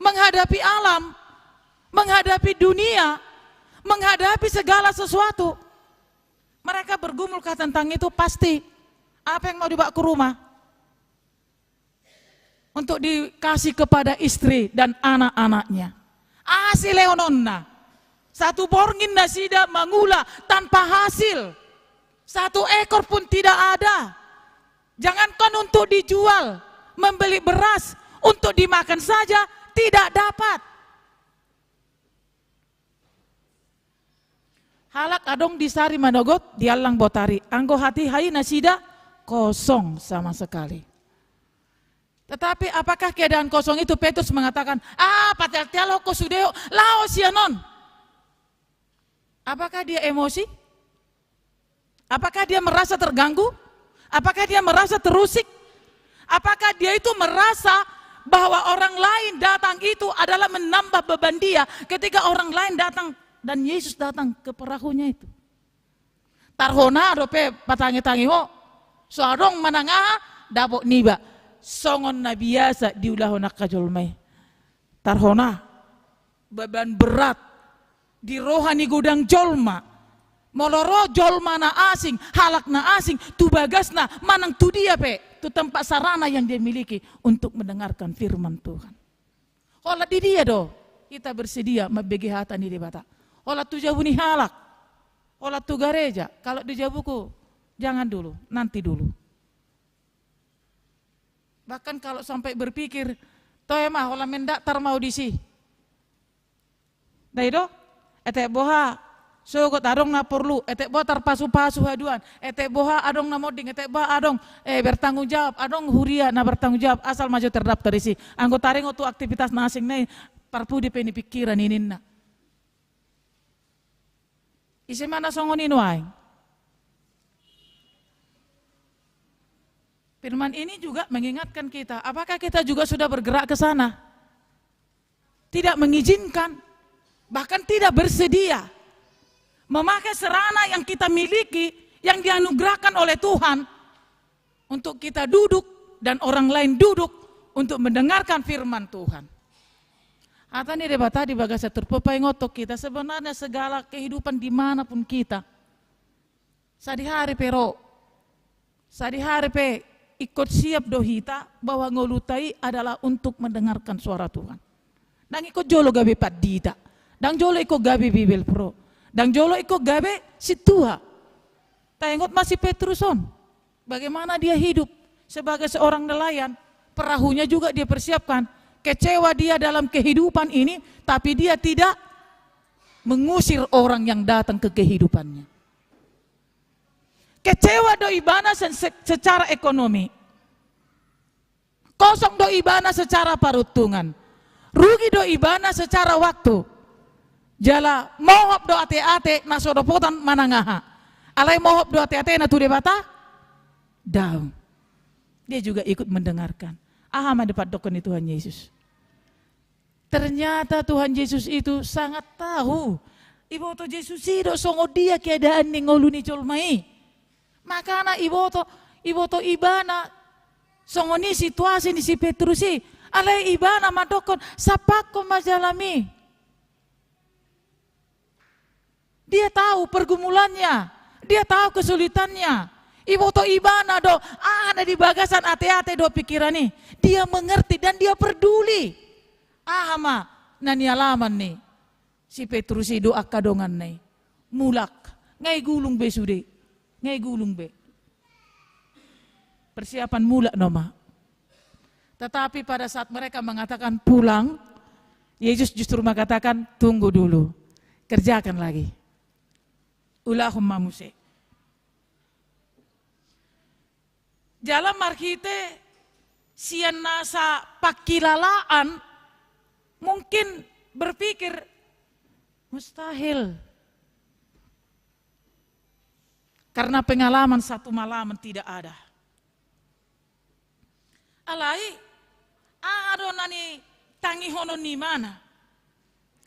menghadapi alam, menghadapi dunia, menghadapi segala sesuatu. Mereka bergumulkah tentang itu? Pasti. Apa yang mau dibawa ke rumah? Untuk dikasih kepada istri dan anak-anaknya. Aha silehononna? Satu borngin nasida mangula tanpa hasil. Satu ekor pun tidak ada. Jangankan untuk dijual, membeli beras, untuk dimakan saja tidak dapat. Halak adong di sari manogot, di allang botari. Anggo hatiha i nasida kosong sama sekali. Tetapi apakah keadaan kosong itu Petrus mengatakan, "Ah, pateal-tealhon ho sude ho, laho sian on"? Apakah dia emosi? Apakah dia merasa terganggu? Apakah dia merasa terusik? Apakah dia itu merasa bahwa orang lain datang itu adalah menambah beban dia ketika orang lain datang dan Yesus datang ke perahunya itu? Tarhona dope patangi-tangi ho, so adong manang aha, dapot niba. Songon na biasa diulahon angka jolma i. Tarhona, beban berat di roha ni godang jolma. Molo ro jolma na asing, halak na asing, tu bagasna, manang tu dia pe, tu tempat sarana yang dia miliki untuk mendengarkan firman Tuhan. Holan di dia do hita bersedia mambege hata ni Debata? Holan tu jabu ni halak, holan tu gareja, kalau di jabuku, jangan dulu, nanti dulu. Bahkan kalau sampai berpikir, toe ma, holan mendaftar ma au disi. Dai do, etek boha, sogot adong na porlu, etek boha tarpasu-pasu haduan, etek boha adong na monding, etek boha adong, eh, bertanggung jawab, adong huria na bertanggung jawab, asal ma jo terdaftar disi. Anggo taringot tu aktivitas na asing nai, parpudi pe ni pikiran i ninna. Ise ma na songon i nuaeng? Firman ini juga mengingatkan kita, apakah kita juga sudah bergerak ke sana? Tidak mengizinkan, bahkan tidak bersedia memakai sarana yang kita miliki, yang dianugerahkan oleh Tuhan, untuk kita duduk dan orang lain duduk untuk mendengarkan firman Tuhan. Hata ni Debata di bagasan turpuk paingothon hita, sebenarnya segala kehidupan di mana pun kita, sadihari pe ro, sadihari pe ingkon siap do hita bahwa ngolunta i adalah untuk mendengarkan suara Tuhan. Ndang ingkon jolo gabe pandita, ndang jolo ingkon gabe Bibelvrouw, ndang jolo ingkon gabe sintua. Taingot ma si Petrus on, bagaimana dia hidup sebagai seorang nelayan, perahunya juga dia persiapkan. Kecewa dia dalam kehidupan ini, tapi dia tidak mengusir orang yang datang ke kehidupannya. Kecewa do ibana se-, se-, secara ekonomi. Kosong do ibana secara paruntungan. Rugi do ibana secara waktu. Jala mohop do ate-ate na so dopotan manang aha. Alai mohop do ate-atena tu Debata? Daong. Dia juga ikut mendengarkan. Aha ma dipandokkon ni Tuhan Yesus? Ternyata Tuhan Yesus itu sangat tahu. Iboto Jesus i do songon dia keadaan ni ngolu ni jolma i. Makana iboto, iboto ibana songon i situasi ni si Petrus i. Alai ibana mandokkon, sampakkon ma jalam i. Dia tahu pergumulannya, dia tahu kesulitannya. Iboto ibana do, aha na di bagasan ateate dohot pikiran i. Dia mengerti dan dia peduli. Aha ma na nialaman ni si Petrus i dohot angka donganna i? Mulak, nga i gulung be sude, nga i gulung be. Persiapan mulak nama. Tetapi pada saat mereka mengatakan pulang, Yesus justru mengatakan, "Tunggu dulu, kerjakan lagi. Ulahon ma muse." Jala marhite sian nasa pangkilalaan mungkin berpikir, "Mustahil." Karena pengalaman satu malaman tidak ada. Alai, aha do na nitangihonon ni ibana?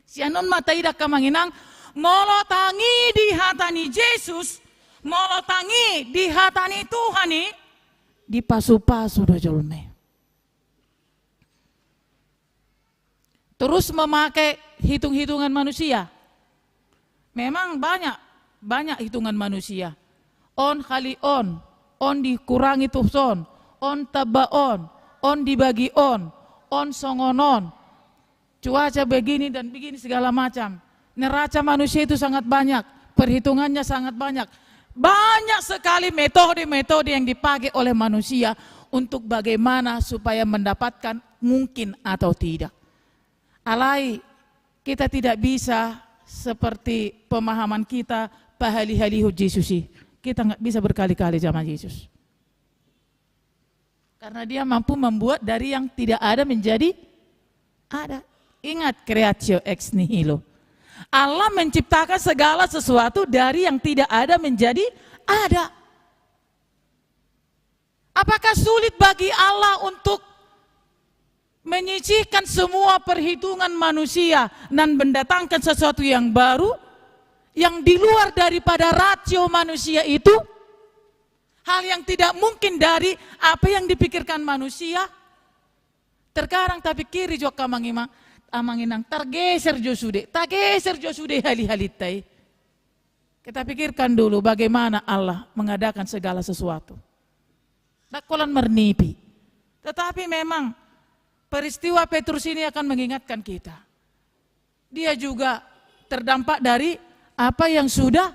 Sian on ma taida, angka amang inang, molo tangi di hata ni Jesus, molo tangi di hata ni Tuhan i, dipasupasu do jolma i. Terus memakai hitung-hitungan manusia. Memang banyak, banyak hitungan manusia. On kali on, on dikurangi tu son, on tamba on, on dibagi on, on songon on. Cuaca begini dan begini segala macam. Neraca manusia itu sangat banyak, perhitungannya sangat banyak. Banyak sekali metode-metode yang dipakai oleh manusia untuk bagaimana supaya mendapatkan mungkin atau tidak. Alai, kita tidak bisa seperti pemahaman kita, pahali-halihon Jesus i. Kita nggak bisa berkali-kali sama Jesus. Karena dia mampu membuat dari yang tidak ada menjadi ada. Ingat, creatio ex nihilo. Allah menciptakan segala sesuatu dari yang tidak ada menjadi ada. Apakah sulit bagi Allah untuk menyisihkan semua perhitungan manusia dan mendatangkan sesuatu yang baru, yang di luar daripada rasio manusia itu? Hal yang tidak mungkin dari apa yang dipikirkan manusia. Terkadang tapikiri jo, angka amang ima-, amang inang, targeser jo sude, tageser jo sude hali-halinta i. Kita pikirkan dulu bagaimana Allah mengadakan segala sesuatu. Ndang holan marnipi. Tetapi memang peristiwa Petrus ini akan mengingatkan kita. Dia juga terdampak dari apa yang sudah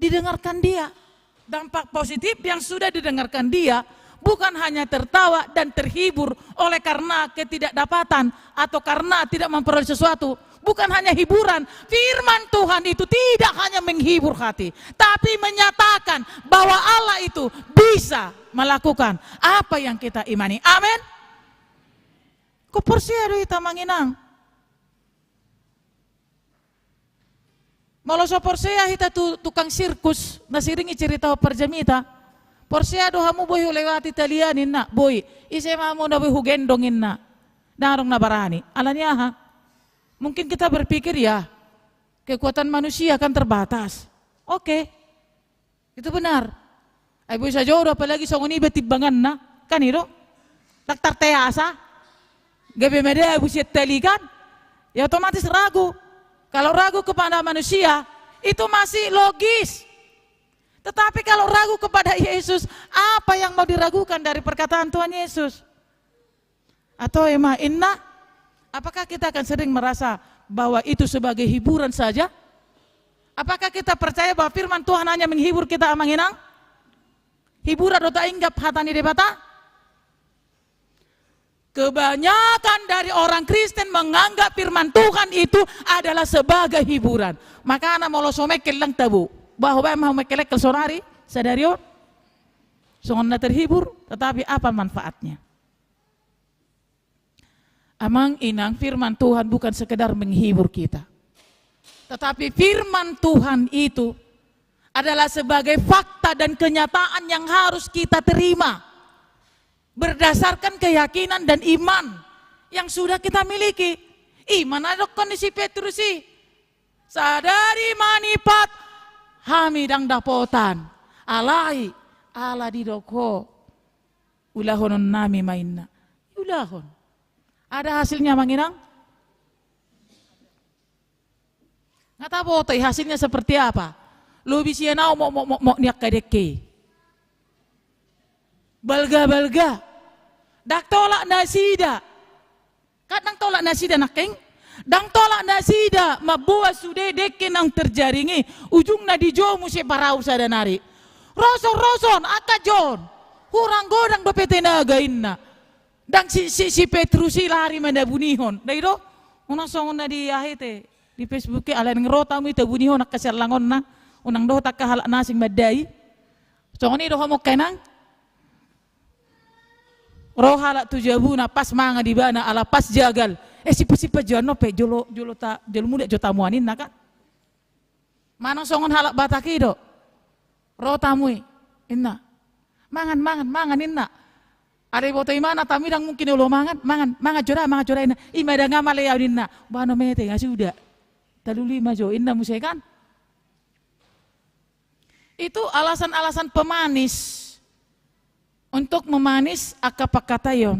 didengarkan dia. Dampak positif yang sudah didengarkan dia bukan hanya tertawa dan terhibur oleh karena ketidakdapatan atau karena tidak memperoleh sesuatu. Bukan hanya hiburan. Firman Tuhan itu tidak hanya menghibur hati, tapi menyatakan bahwa Allah itu bisa melakukan apa yang kita imani. Amin. Huporsea do hita, amang inang. Molo so porsea hita tu tukang sirkus, na sering i cerita ho parjamita. Porsea do hamu boi hulewati tali an, ninna, boi. Ise ma hamu na boi hugendong, ninna. Ndang adong na barani. Alani aha? Mungkin kita berpikir, ya, kekuatan manusia kan terbatas. Oke. Itu benar. Ai boi sajo do, apalagi songon i be timbanganna, kan i do. Ndang tarteasa. Gabe madabu sian tali kan. Ya otomatis ragu. Kalau ragu kepada manusia, itu masih logis. Tetapi kalau ragu kepada Yesus, apa yang mau diragukan dari perkataan Tuhan Yesus? Atau ima, inna, apakah kita akan sering merasa bahwa itu sebagai hiburan saja? Apakah kita percaya bahwa firman Tuhan hanya menghibur kita, amang inang? Hiburan do tainggap hata ni Debata? Kebanyakan dari orang Kristen menganggap firman Tuhan itu adalah sebagai hiburan. Makana molo so mengkel, ndang tabo. Bah, bah, mau mengkel-engkel sonari, sadari on. Songon na terhibur, tetapi apa manfaatnya? Amang inang, firman Tuhan bukan sekedar menghibur kita. Tetapi firman Tuhan itu adalah sebagai fakta dan kenyataan yang harus kita terima berdasarkan keyakinan dan iman yang sudah kita miliki. I ma na didokkon ni si Petrus i. Sadari manipat hami ndang dapotan. Alai ala didok ho ulahononnami ma inna. Ulahon. Ada hasilnya, Amang Inang? Nga taboto i hasilnya seperti apa. Lobi sian ahu mokmok mokmok ni angka dengke i. Balga balga. Ndang tolak nasida. Kan ndang tolak nasida nangkin. Ndang tolak nasida mamboan sude dengke naung terjaring i. Ujungna dijou muse parau sada nari. Roson, roson, angka jo on. Hurang godang dope tenaga inna. Ndang si, si, si Petrus i lari ma na bunihon. Ndai do? Unang songon na di aha i te, di Facebook i, alai nang ro tamu i tabunihon angka siallangonna. Unang dohot angka halak na asing mandai. Songon i do ho mungkin nang. Ro halak tu jabuna pas mangan ibana ala pas jagal. Eh, sipa-sipa jo annon pe jolo, jolo ta, jolo muda jo tamuan inna kan. Manang songon halak Batak i do. Ro tamu i, inna. Mangan, mangan, mangan, inna. Alai boto imana tamu i ndang mungkin olo mangan, mangan, mangan jo da, mangan jo da, inna. I ma ndang male au, inna. Bano mete, nga suda. Talului ma jo, inna muse kan. Itu alasan-alasan pemanis untuk memanis angka pangkataion.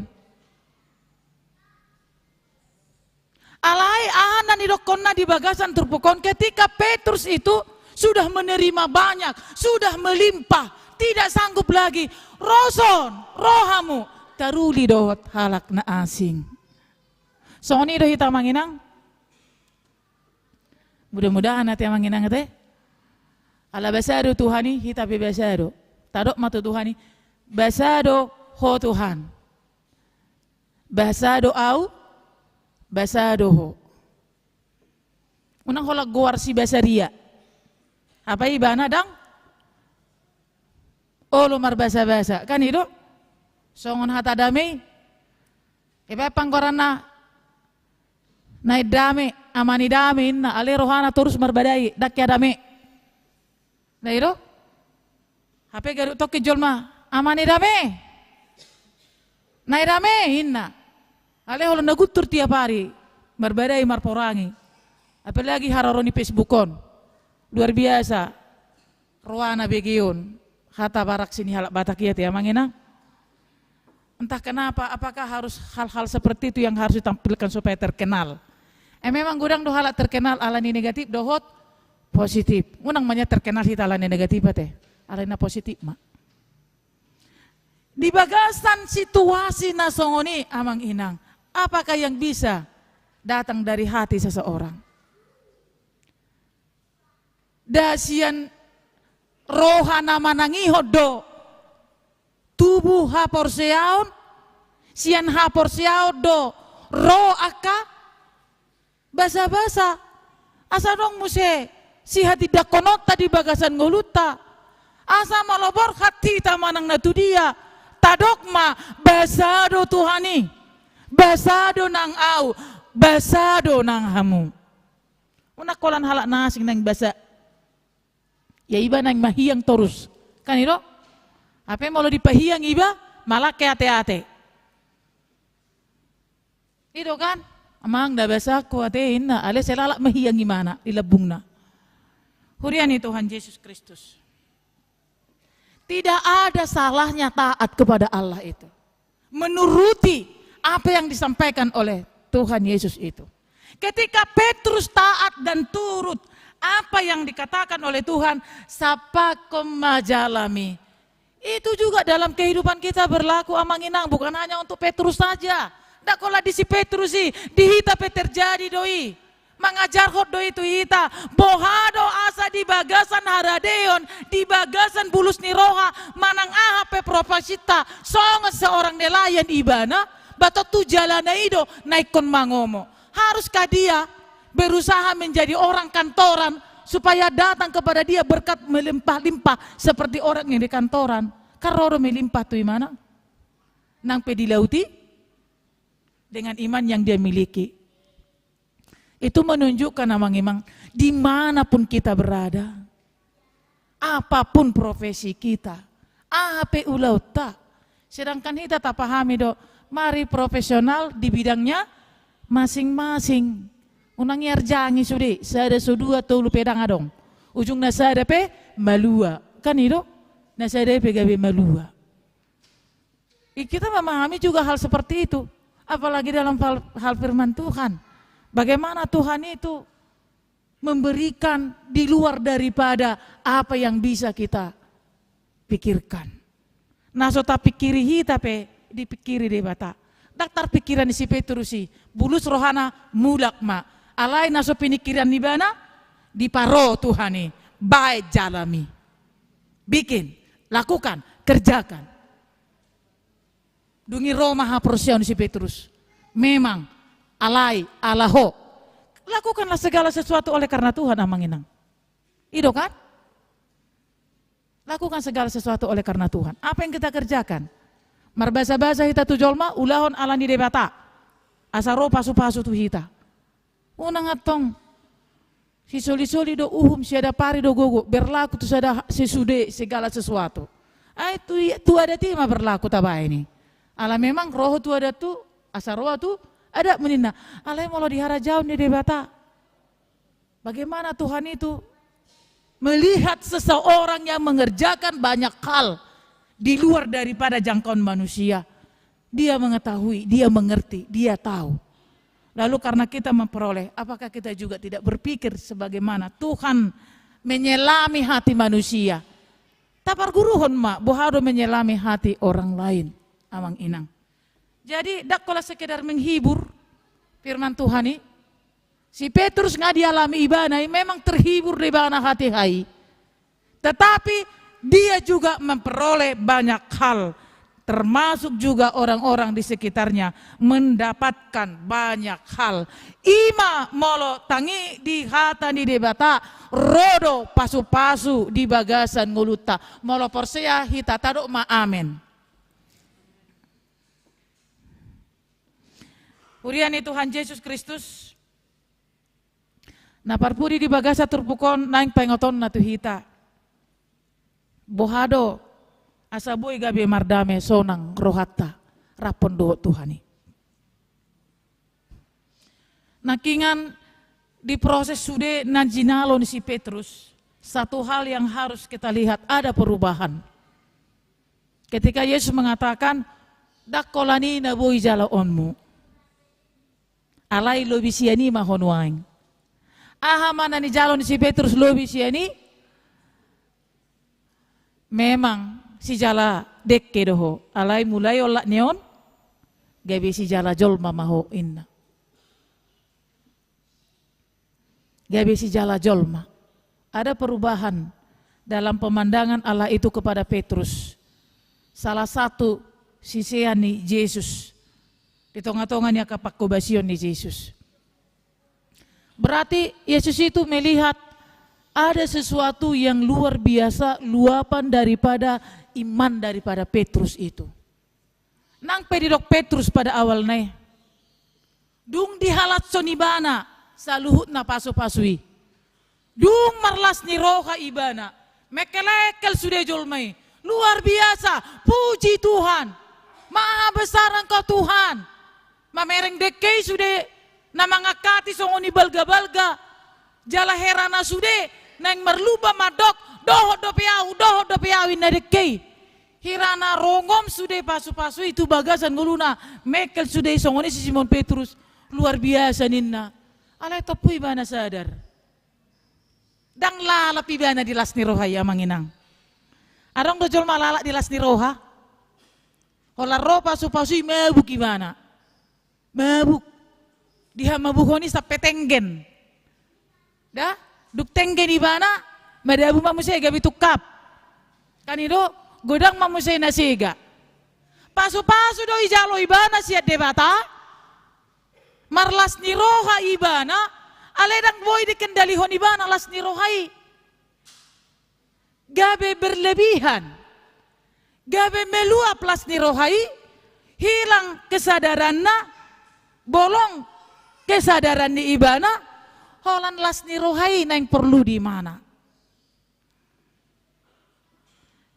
Alai aha na nidokkonna di bagasan turpuk on ketika Petrus itu sudah menerima banyak, sudah melimpah, tidak sanggup lagi. Roson, ro hamu, taruli dohot halak na asing. Songon i do hita Amang Inang. Mudah-mudahan ate Amang Inang ate. Ala basa do Tuhan i, hita pe basa do. Tadok ma tu Tuhan i, basa do ho Tuhan. Basa do au, basa do ho. Unang holan goar si basa dia. Apa ibana ndang olo marbasa-basa. Kan i do? Songon hata dame i. Iba panggoaranna Naeng Dame, Ama ni Dame inna, alai rohana torus marbadai, ndang hea dame. Ndai do? Hape ganup tongkin jolma, Ama ni Dame. Naeng Dame inna. Alai holan na guntur tiap ari marbadai marporangi. Apalagi haroro ni Facebook on. Luar biasa. Rohana begeon. Hata baraksi ni halak Batak i ate Amang Inang. Entah kenapa, apakah harus hal-hal seperti itu yang harus ditampilkan supaya terkenal? Eh, memang godang do halak terkenal ala ni negatif dohot positif. Unang ma nian terkenal hita ala ni negatif ate. Ala ni na positif ma. Di bagasan situasi na songon i Amang Inang, apakah yang bisa datang dari hati seseorang? Nda sian roha na manangihon do tubu haporseaon, sian haporseaon do ro angka basabasa. Asa adong muse sihatindangkononta di bagasan ngolunta. Asa malo borhat hita manang na tu dia, tadok ma, basa do Tuhan i, basa do nang au, basa do nang hamu. Unang holan halak na asing naeng basa. Ia iba naeng mahiang torus. Kan i do? Hape molo dipahiang iba, manang ate-ate. I do kan? Amang, nda basangku ate inna, alai sai lalap mahiang imana di lambungna. Huria ni Tuhan Yesus Kristus. Tidak ada salahnya taat kepada Allah itu. Menuruti apa yang disampaikan oleh Tuhan Yesus itu. Ketika Petrus taat dan turut apa yang dikatakan oleh Tuhan, sapakkon ma jalam i. Itu juga dalam kehidupan kita berlaku, Amang Inang, bukan hanya untuk Petrus saja. Nda holan di si Petrus i, di hita pe terjadi do i. Mangajarhon do i tu hita, boha do asa di bagasan haradeon, di bagasan bulus ni roha, manang aha pe profesinta, songon seorang nelayan ibana, ba tontu jalana i do na ingkon mangomo. Haruskah dia berusaha menjadi orang kantoran supaya datang kepada dia berkat melimpah-limpah seperti orang yang di kantoran? Kan ro do melimpah tu imana nang pe di laut i dengan iman yang dia miliki. Itu menunjukkan, Amang Inang, di mana pun kita berada, apa pun profesi kita, aha pe ulaonta, sedangkan hita tapahami do, mari profesional di bidangnya Masing-masing. Unang iarjangi sude, sada so dua tolu pe ndang adong. Ujungna sada pe malua. Kan i do? Na sada pe gabe malua. I, kita memahami juga hal seperti itu. Apalagi dalam hal, hal firman Tuhan. Bagaimana Tuhan itu memberikan di luar daripada apa yang bisa kita pikirkan. Na so tapikiri hita pe dipikiri Debata. Ndang tarpikiran ni si Petrus i, bulus rohana, mulak ma. Alai na so pinikiran ni ibana, diparo Tuhan i, baen jalam i. Bikin, lakukan, kerjakan. Dung i ro ma haporseaon ni si Petrus. Memang, alai, ala ho. Lakukanlah segala sesuatu oleh karena Tuhan, amang inang. I do kan? Lakukan segala sesuatu oleh karena Tuhan. Apa yang kita kerjakan? Marbasabasa hita tu jolma, ulahon ala ni Debata. Asa ro pasupasu tu hita. Unang antong. Sisolisoli do uhum, siadapari do gogo, berlaku tu sada sesude segala sesuatu. Ai tu, tu adat i ma berlaku tabaen i. Ala memang ro ho tu adat tu, asa ro ho tu adatmu ninna. Alai molo di harajaon ni Debata. Bagaimana Tuhan itu melihat seseorang yang mengerjakan banyak hal di luar daripada jangkauan manusia. Dia mengetahui, dia mengerti, dia tahu. Lalu karena kita memperoleh, apakah kita juga tidak berpikir sebagaimana Tuhan menyelami hati manusia? Taparguruhon ma, boha do menyelami hati orang lain, amang inang. Jadi, ndang holan sekedar menghibur firman Tuhan i. Si Petrus nga dialami ibana i, memang terhibur do ibana hatiha i. Tetapi dia juga memperoleh banyak hal, termasuk juga orang-orang di sekitarnya mendapatkan banyak hal. I ma molo tangi di hata ni Debata, ro do pasupasu di bagasan ngolunta. Molo porsea hita, tadok ma amen. Huria ni Tuhan Jesus Kristus, na parpudi di bagasan turpuk on, naeng paingoton na tu hita. Boha do asa boi gabe mardame sonang rohanta rap dohot Tuhan i. Nangkiningan diproses sude na jinalo ni si Petrus, satu hal yang harus kita lihat, ada perubahan. Ketika Yesus mengatakan, "Ndang holan i na boi jaloonmu. Alai lobi sian i ma ho nuaeng." Aha ma na nijalo ni si Petrus lobi sian i? Memang sijala dengke do ho, alai mulai olat ni on, gabe sijala jolma ma ho, inna. Gabe sijala jolma. Ada perubahan dalam pemandangan Allah itu kepada Petrus, salah satu sisean ni Jesus, di tonga-tonga ni angka pangkobasion ni Jesus. Berarti Yesus itu melihat ada sesuatu yang luar biasa, luapan daripada iman daripada Petrus itu. Nang pe didok Petrus pada awalna i, dung dihalashon ibana saluhutna pasupasu i, dung marlas ni roha ibana, mengkelengkel sude jolma i. Luar biasa, puji Tuhan. Maha besar Engkau Tuhan. Mamereng dengke i sude na mangangkati songon i balga-balga. Jala herana sude naeng marlumba mandok, "Dohot dope ahu, dohot dope ahu," inna dengke i. Herana rongom sude pasupasu i tu bagasan ngoluna, mengkel sude i songon i si Simon Petrus. Luar biasa ninna. Alai tompu ibana sadar. Ndang lalap ibana di las ni roha i, amang inang. Adong do jolma lalap di las ni roha? Holan ro pasupasu i mabuk ibana. Mabuk. Dihamabukhon i sampe tenggen. Da, dung tenggen ibana, madabu ma muse gabe tungkap. Kan i do, godang ma muse na sega. Pasupasu do ijalo ibana sian Debata, marlas ni roha ibana, alai ndang boi dikendalihon ibana las ni roha i. Gabe berlebihan. Gabe meluap las ni roha i, hilang kesadaranna, bolong kesadaran ni ibana, holan las ni roha i naeng porlu di ibana.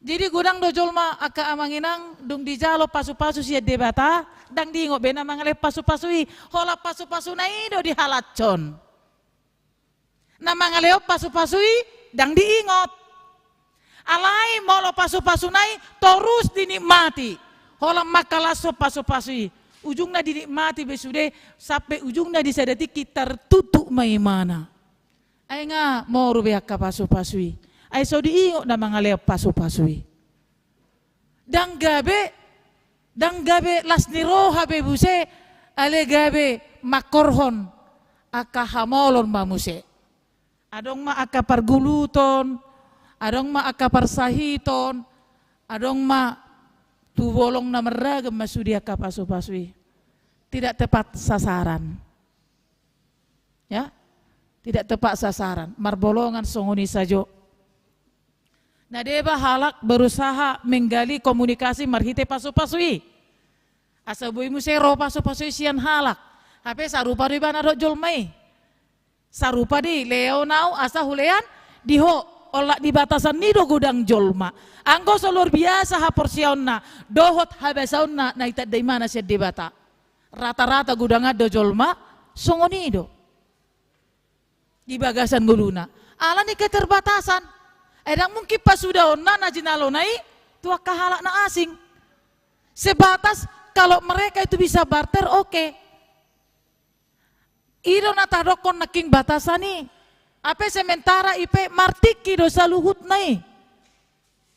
Jadi godang do jolma angka amang inang, dung dijalo pasu-pasu sian Debata, ndang diingot be na mangalehon pasu-pasu i, holan pasu-pasuna i do dihalashon. Na mangalehon pasu-pasu i ndang diingot. Alai molo pasu-pasuna i torus dinikmati, holan mangkalashon pasu-pasu i, ujungna dinikmati be sude, sampe ujungna di sada tingki tartutup ma imana. Ai nga moru be angka pasu-pasu i. Ai so diingot na mangalehon pasu-pasu i. Ndang gabe, ndang gabe las ni roha be muse, alai gabe mangkorhon angka hamolon ma muse. Adong ma angka parguluton, adong ma angka parsahiton, adong ma tu bolong na marragam ma sude angka pasu-pasu i. Tidak tepat sasaran. Ya, tidak tepat sasaran, marbolongan songon i sajo. Na deba halak berusaha menggali komunikasi marhite pasu-pasu i. Asa boi muse ro pasu-pasu i sian halak. Hape sarupa do ibana dohot jolma i. Sarupa do i, lehonon au asa hulean di ho, olat di batasan i do godang jolma. Anggo so luar biasa haporseaonna, dohot habasaonna na itanda imana sian Debata. Rata-rata godangan do jolma songon i do. Di bagasan ngoluna. Ala ni keterbatasan. Ai ndang mungkin pasudaonna na jinalona i tu angka halak na asing. Sebatas kalau mereka itu bisa barter, oke. I do na tadokkon nangkin batasan i. Hape sementara i pe martingki do saluhutna i.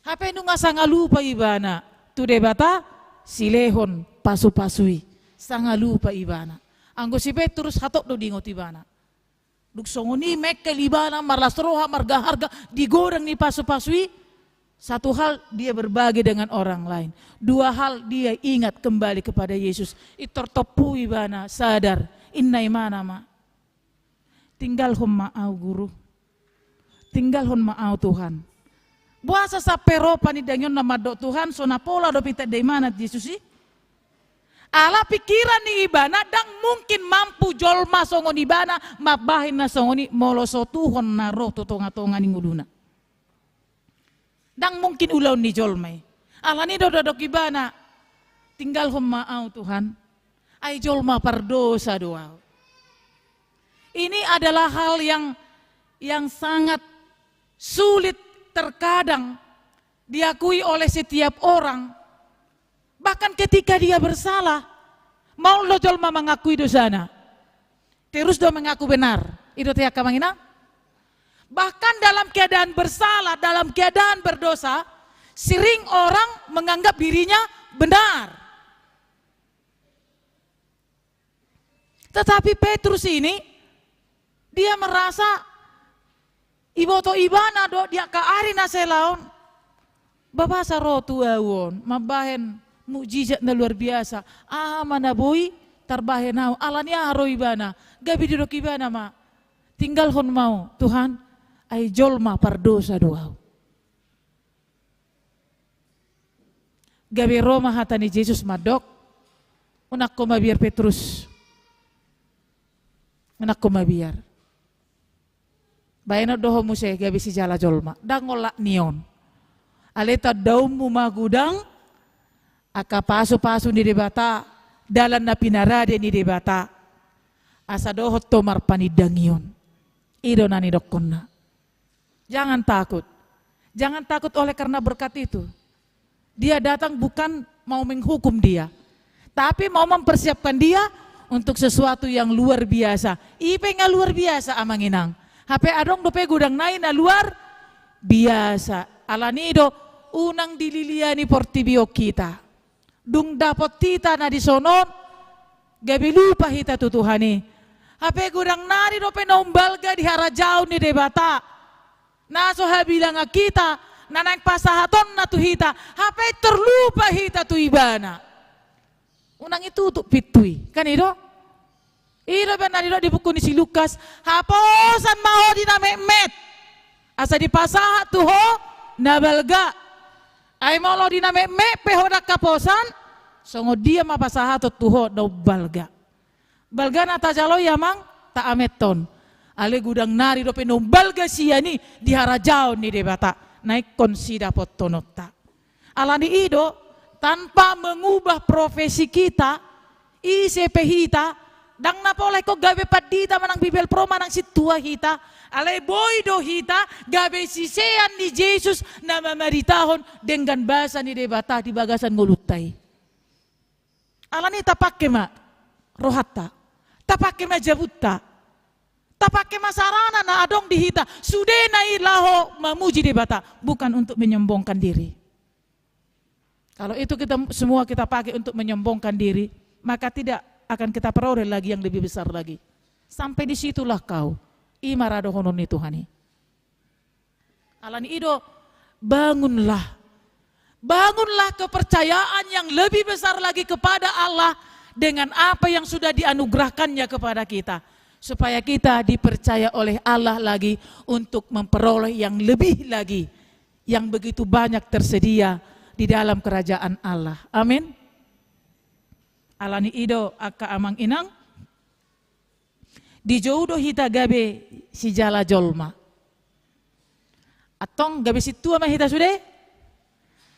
Hape nunga sangalupa ibana tu Debata, silehon pasu-pasu i. Sangalupa ibana. Anggo si Petrus hatop do diingot ibana. Dung songon i mengkel ibana, marlas roha, margaharga, di godang ni pasu-pasu i, satu hal dia berbagi dengan orang lain. Dua hal dia ingat kembali kepada Yesus. Pintor tompu ibana sadar, ninna imana ma. Tinggalhon ma au Guru. Tinggalhon ma au Tuhan. Boasa sampe ro panindangionna mandok Tuhan, so na pola dope itanda imana Jesus i? Ala pikiran ni ibana, ndang mungkin mampu jolma songon ibana mambahen na songon i molo so Tuhan na ro tu tonga-tonga ni ngoluna. Ndang mungkin ulaon ni jolma i. Alani do didok ibana, tinggalhon ma au Tuhan, ai jolma pardosa do au. Ini adalah hal yang, yang sangat sulit terkadang diakui oleh setiap orang. Bahkan ketika dia bersalah, maol do jolma mengakui dosana. Terus do mengaku benar. I do teak amang inang. Bahkan dalam keadaan bersalah, dalam keadaan berdosa, sering orang menganggap dirinya benar. Tetapi Petrus ini, dia merasa, iboto ibana do di angka ari na salaon, boasa ro tu au on mambahen mukjizat na luar biasa, aha ma na boi tarbahen au, alani aha ro ibana? Gabe didok ibana ma, tinggalhon ma au Tuhan, ai jolma pardosa do au. Gabe ro ma hata ni Jesus mandok, unang ho mabiar Petrus. Unang ho mabiar. Bahenon do ho muse gabe sijala jolma. Ndang olat ni on. Alai tandaonmu ma godang angka pasu-pasu ni Debata, dalan na pinarade ni Debata. Asa dohot ho marpanindangion. I do na nidokkonna. Jangan takut. Jangan takut oleh karena berkat itu. Dia datang bukan mau menghukum dia, tapi mau mempersiapkan dia untuk sesuatu yang luar biasa. I pe nga luar biasa, amang inang. Hape adong dope godang nai na luar biasa. Alani do, unang dililiani portibi on hita. Dung dapot hita na dison on, gabe lupa hita tu Tuhan i. Hape godang nari dope na umbalga di harajaon ni Debata. Na so habilangan hita, na naeng pasahatonna tu hita, hape pintor lupa hita tu Ibana. Unang itutup pintu i, kan i do? I do umbahen na didok di buku ni si Lukas, haposan ma ho di na metmet, asa dipasahat tu ho na balga. Ai molo di na metmet pe ho ndang haposan, songon dia ma pasahaton tu ho na umbalga? Balga na tajalo i, amang, taamethon. Alai godang nari dope na umbalga sian i di harajaon ni Debata, na ingkon sidapothononta. Alani i do, tanpa mengubah profesi kita, ise pe hita, ndang na pola ingkon gabe pandita manang bibelvrouw manang sintua hita, alai boi do hita gabe sisean ni Jesus na mamaritahon denggan basa ni Debata di bagasan ngolunta i. Alani i tapangke ma rohanta, tapangke ma jabunta, tapangke ma sarana na adong di hita, sudena i laho mamuji Debata, bukan untuk menyombongkan diri. Kalau itu kita semua kita pakai untuk menyombongkan diri, maka tidak akan kita peroleh lagi yang lebih besar lagi. Sampai di situlah kau. I ma ra dohonon ni Tuhan i. Alani i do, bangunlah. Bangunlah kepercayaan yang lebih besar lagi kepada Allah dengan apa yang sudah dianugerahkan-Nya kepada kita. Supaya kita dipercaya oleh Allah lagi untuk memperoleh yang lebih lagi, yang begitu banyak tersedia di dalam kerajaan Allah. Amin. Alani i do, angka amang inang, dijou do hita gabe sijala jolma. Antong gabe sintua ma hita sude?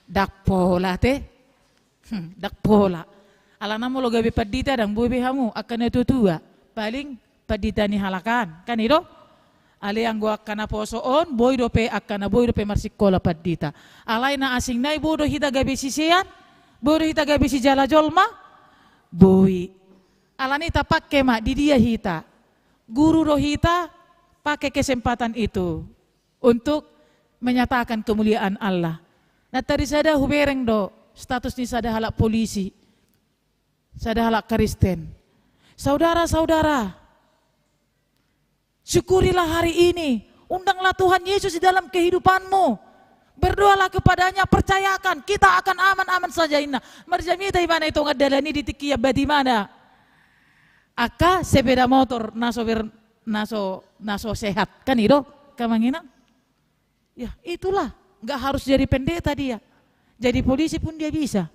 Ndang pola, ate. Hmm, ndang pola. Alana molo gabe pandita ndang boi be hamu angka na tua-tua. Paling pandita ni halak an, kan i do? Alai anggo angka naposo on, boi dope angkana, boi dope marsikola pandita. Alai na asing nai, boi do hita gabe sisean? Boi do hita gabe sijala jolma? Boi. Alani i tapangke ma, di dia hita, guru do hita, pake kesempatan itu untuk menyatakan kemuliaan Allah. Nantoari sada hubereng do status ni sada halak polisi, sada halak Kristen. Saudara-saudara, syukurilah hari ini. Undanglah Tuhan Yesus di dalam kehidupanmu. Berdoalah kepada-Nya, percayakan, kita akan aman-aman saja, inna. Marjamita ibana i tonga dalan i di tingki i, bati ma da angka sepeda motor na so ber-, na so, na so sehat, kan i do, angka amang inang? Ya, itulah. Nggak harus jadi pendeta dia. Jadi polisi pun dia bisa.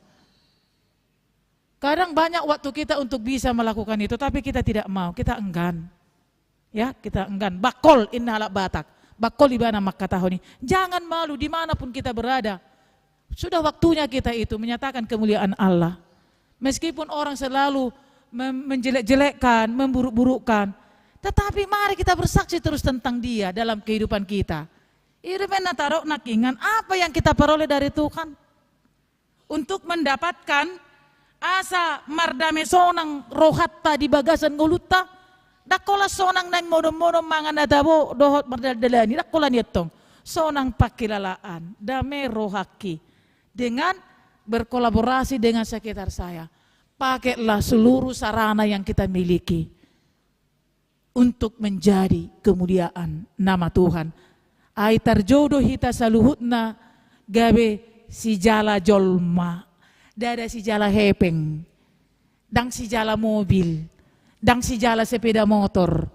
Kadang banyak waktu kita untuk bisa melakukan itu, tapi kita tidak mau, kita enggan. Ya, kita enggan. Bakol, inna halak Batak. Bakol ibana mangkatahon i. Jangan malu di mana pun kita berada. Sudah waktunya kita itu menyatakan kemuliaan Allah. Meskipun orang selalu mem-, menjelek-jelekkan, memburuk-burukkan, tetapi mari kita bersaksi terus tentang Dia dalam kehidupan kita. I do umbahen na tarok nangkiningan, apa yang kita peroleh dari Tuhan? Untuk mendapatkan asa mardame sonang rohanta di bagasan ngolunta, ndang holan sonang naeng modom-modom mangan na tabo dohot mardaldalani, ndang holan i antong. Sonang pangkilalaan, dame rohangki dengan berkolaborasi dengan sekitar saya. Pakailah seluruh sarana yang kita miliki untuk menjadi kemuliaan nama Tuhan. Ai tarjou do hita saluhutna gabe sijala jolma, ndada sijala hepeng, ndang sijala mobil, ndang sijala sepeda motor,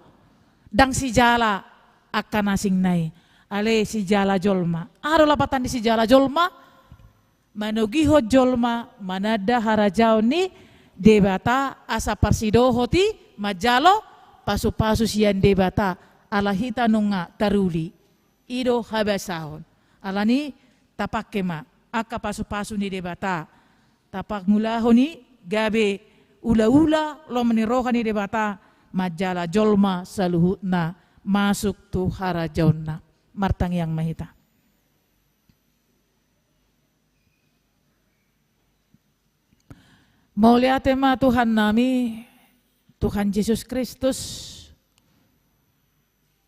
ndang sijala angka na asing nai, alai sijala jolma. Aha do lapatan ni sijala jolma? Manogihon jolma mananda harajaon ni Debata asa parsidohot i manjalo pasu-pasu sian Debata, ala hita nunga taruli. I do habasaon. Alani i tapangke ma angka pasu-pasu ni Debata, tapangulahon i gabe ula-ula lomo ni roha ni Debata manjala jolma saluhutna masuk tu harajaonna. Martangiang ma hita. Mauliate ma Tuhan nami, Tuhan Jesus Kristus,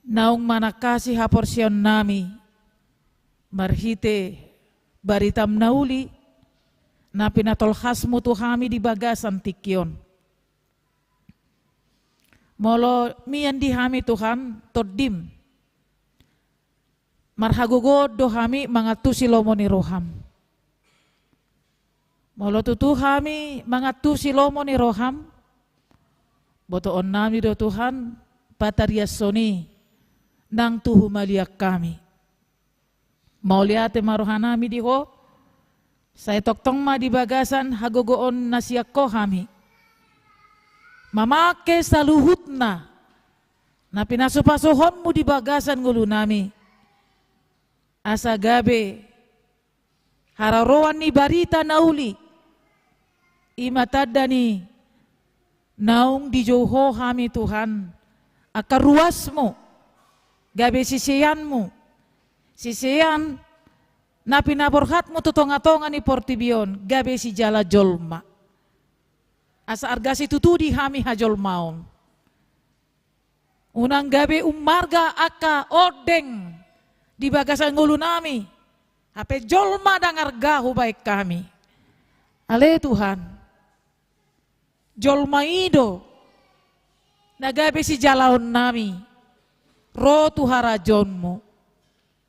naung manangkasi haporseaon nami marhite baritam na uli na pinatolhasmu tu hami di bagasan tingki on. Molo mian di hami Tuhan tondim, marhagogoon do hami mangantusi lomo ni roham. Molo tutu hami mangantusi lomo ni roham, botoon nami do Tuhan, patariashon i nang tu humaliang hami. Mauliate ma roha nami di Ho, sai tongtong ma di bagasan hagogoon na sian Ho hami mamangke saluhutna na pinasupasuhonmu di bagasan ngolu nami, asa gabe haroroan ni barita na uli, i ma tanda ni naung dijou Ho hami Tuhan, angka ruasMu, gabe siseanMu, sisean na pinaborhatMu tu tonga-tonga ni portibi on, gabe sijala jolma. Asa arga situtu di hami hajolmaon. Unang gabe ummarga angka ondeng di bagasan ngolunami, hape jolma ndang arga hubaen hami. Ale Tuhan, jolma i do na gabe sijalaonnami ro tu harajaonMu.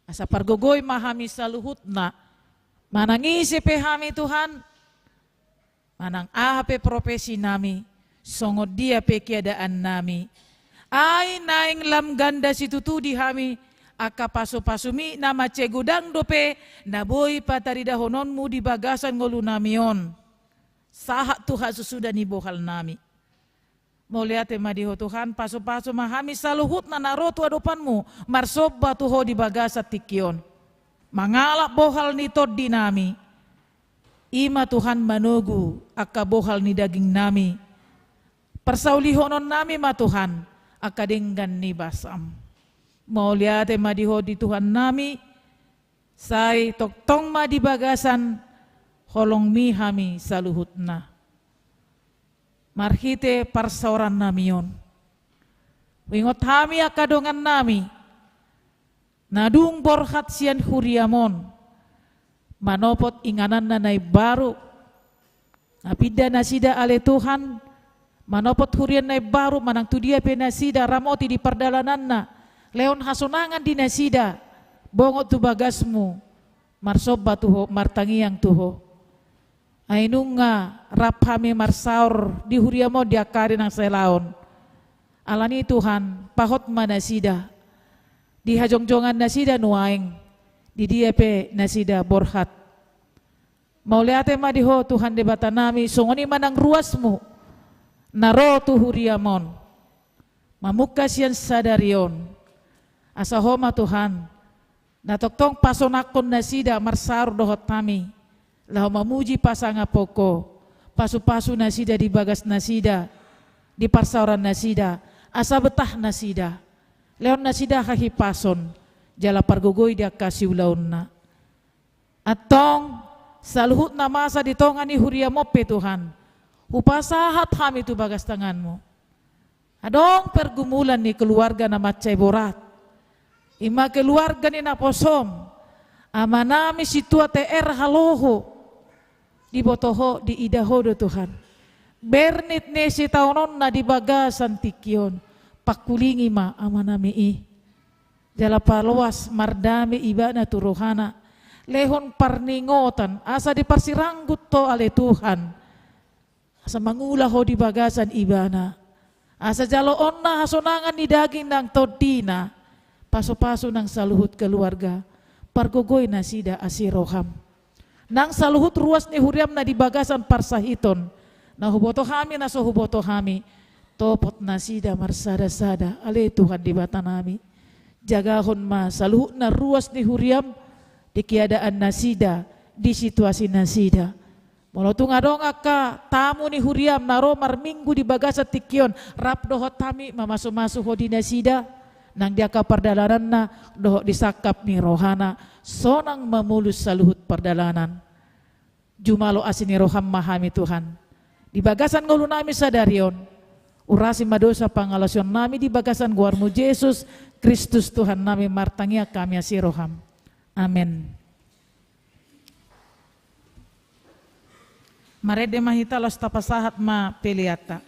Asa pargogoi ma hami saluhutna, manang ise pe hami Tuhan, manang aha pe profesinami, songon dia pe keadaannami. Ai naeng lam ganda situtu di hami angka pasu-pasuMi na mansai godang dope na boi pataridahononMu di bagasan ngolunami on, sahat tu hasusuda ni bohalnami. Mauliate ma di Ho Tuhan, pasu-pasu ma hami saluhutna na ro tu adopanMu, marsomba tu Ho di bagasan tingki on. Mangalap bohal ni tondinami, i ma Tuhan manogu angka bohal ni dagingnami. Parsaulihononnami ma Tuhan angka denggan ni basaM. Mauliate ma di Ho di Tuhannami, sai tongtong ma di bagasan holongMi hami saluhutna. Marhite parsaorannami on, huingot hami angka dongannami na dung borhat sian huriaM on, manopot ingananna na imbaru, na pinda nasida ale Tuhan, manopot huria na imbaru, manang tu dia pe nasida ramoti di pardalananna, lehon hasonangan di nasida, bongot tu bagasMu, marsomba tu Ho, martangiang tu Ho. Ai nunga rap hami marsaor di huriaM on di angka ari na saleleng on. Alani Tuhan, pahot ma nasida di hajongjongannasida nuaeng, di dia pe nasida borhat. Mauliate ma di Ho Tuhan Debatanami, songon i ma nang ruasMu na ro tu huriaM on, mamungka sian sadari on. Asa Ho ma Tuhan na tongtong pasonangkon nasida marsaor dohot hami, laho mamuji pasangaphon Ho, pasu-pasu nasida di bagas nasida, di parsaoran nasida, asa betah nasida, lehon nasida hahipason, jala pargogoi di angka siulaonna. Antong, saluhut na masa di tonga ni huriaM on pe Tuhan, hupasahat hami tu bagas tanganMu. Adong pergumulan ni keluarga na mansai borat, i ma keluarga ni naposoM, amanami sintua T R Haloho, diboto Ho, diida Ho do Tuhan. Bernit ni sitaononna di bagasan tingki on, pangkulingi ma amanami i. Jala paloas mardame ibana tu rohana, lehon parningotan, asa diparsiranggut Ho ale Tuhan. Asa mangula Ho di bagasan ibana. Asa jaloonna hasonangan ni daging nang tondina, pasu-pasu nang saluhut keluarga, pargogoi nasida asi rohaM. Nang saluhut ruas ni huriaM na di bagasan parsahiton, na huboto hami, na so huboto hami, topot nasida marsada-sada, ale Tuhan Debatanami. Jagahon ma saluhutna ruas ni huriaM, di keadaan nasida, di situasi nasida. Molo tung adong angka tamu ni huriaM na ro marminggu di bagasan tingki on, rap dohot hami mamasu-masu Ho di nasida, nang di angka pardalananna, dohot di sangkap ni rohana, sonang mamolus saluhut pardalanan. Jumalo asi ni rohaM ma hami Tuhan. Di bagasan ngolunami sadari on, urasi ma dosa pangalaosionnami di bagasan goarMu Jesus Kristus Tuhannami, martangiang hami asi rohaM. Amen. Marende ma hita laos tapasahat ma peleanta.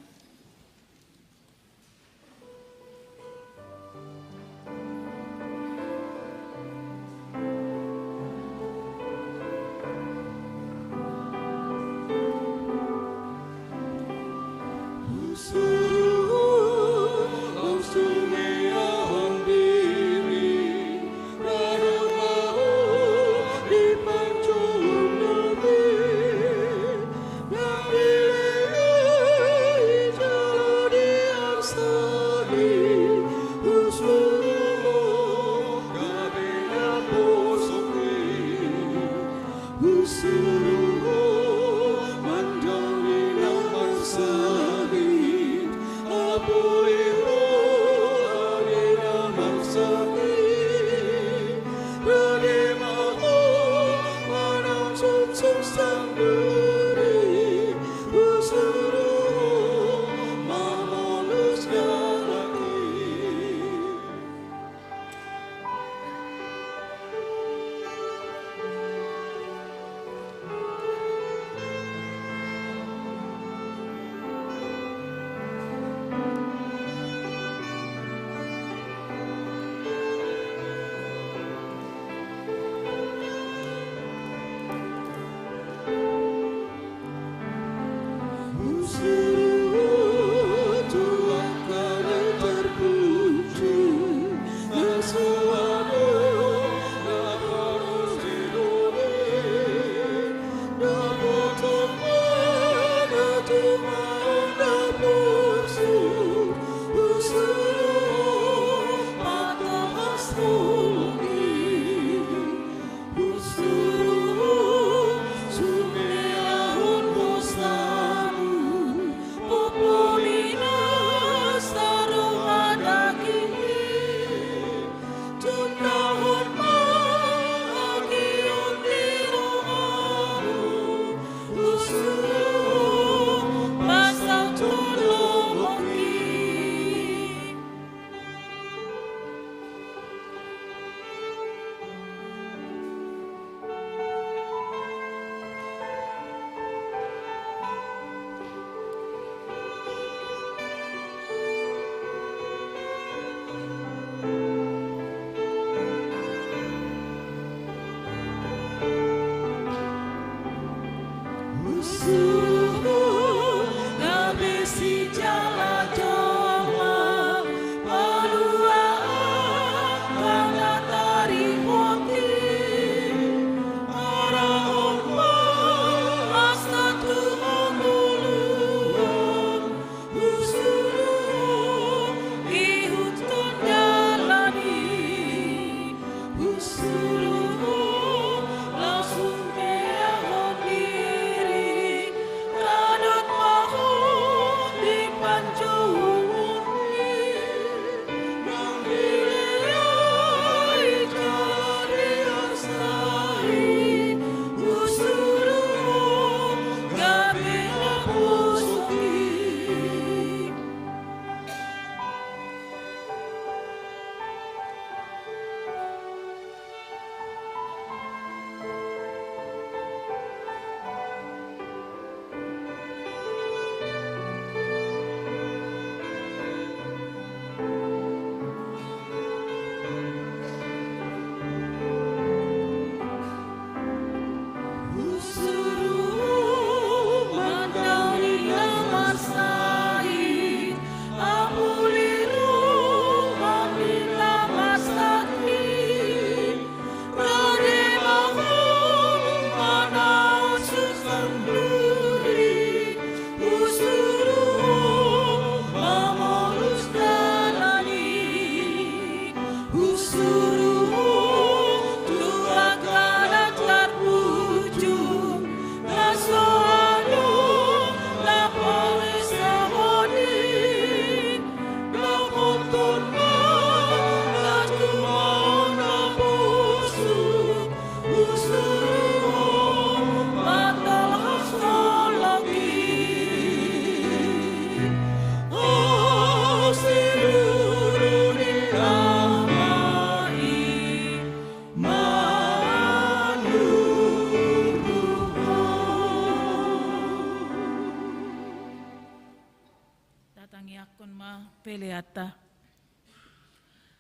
Tatangiangkon ma peleanta.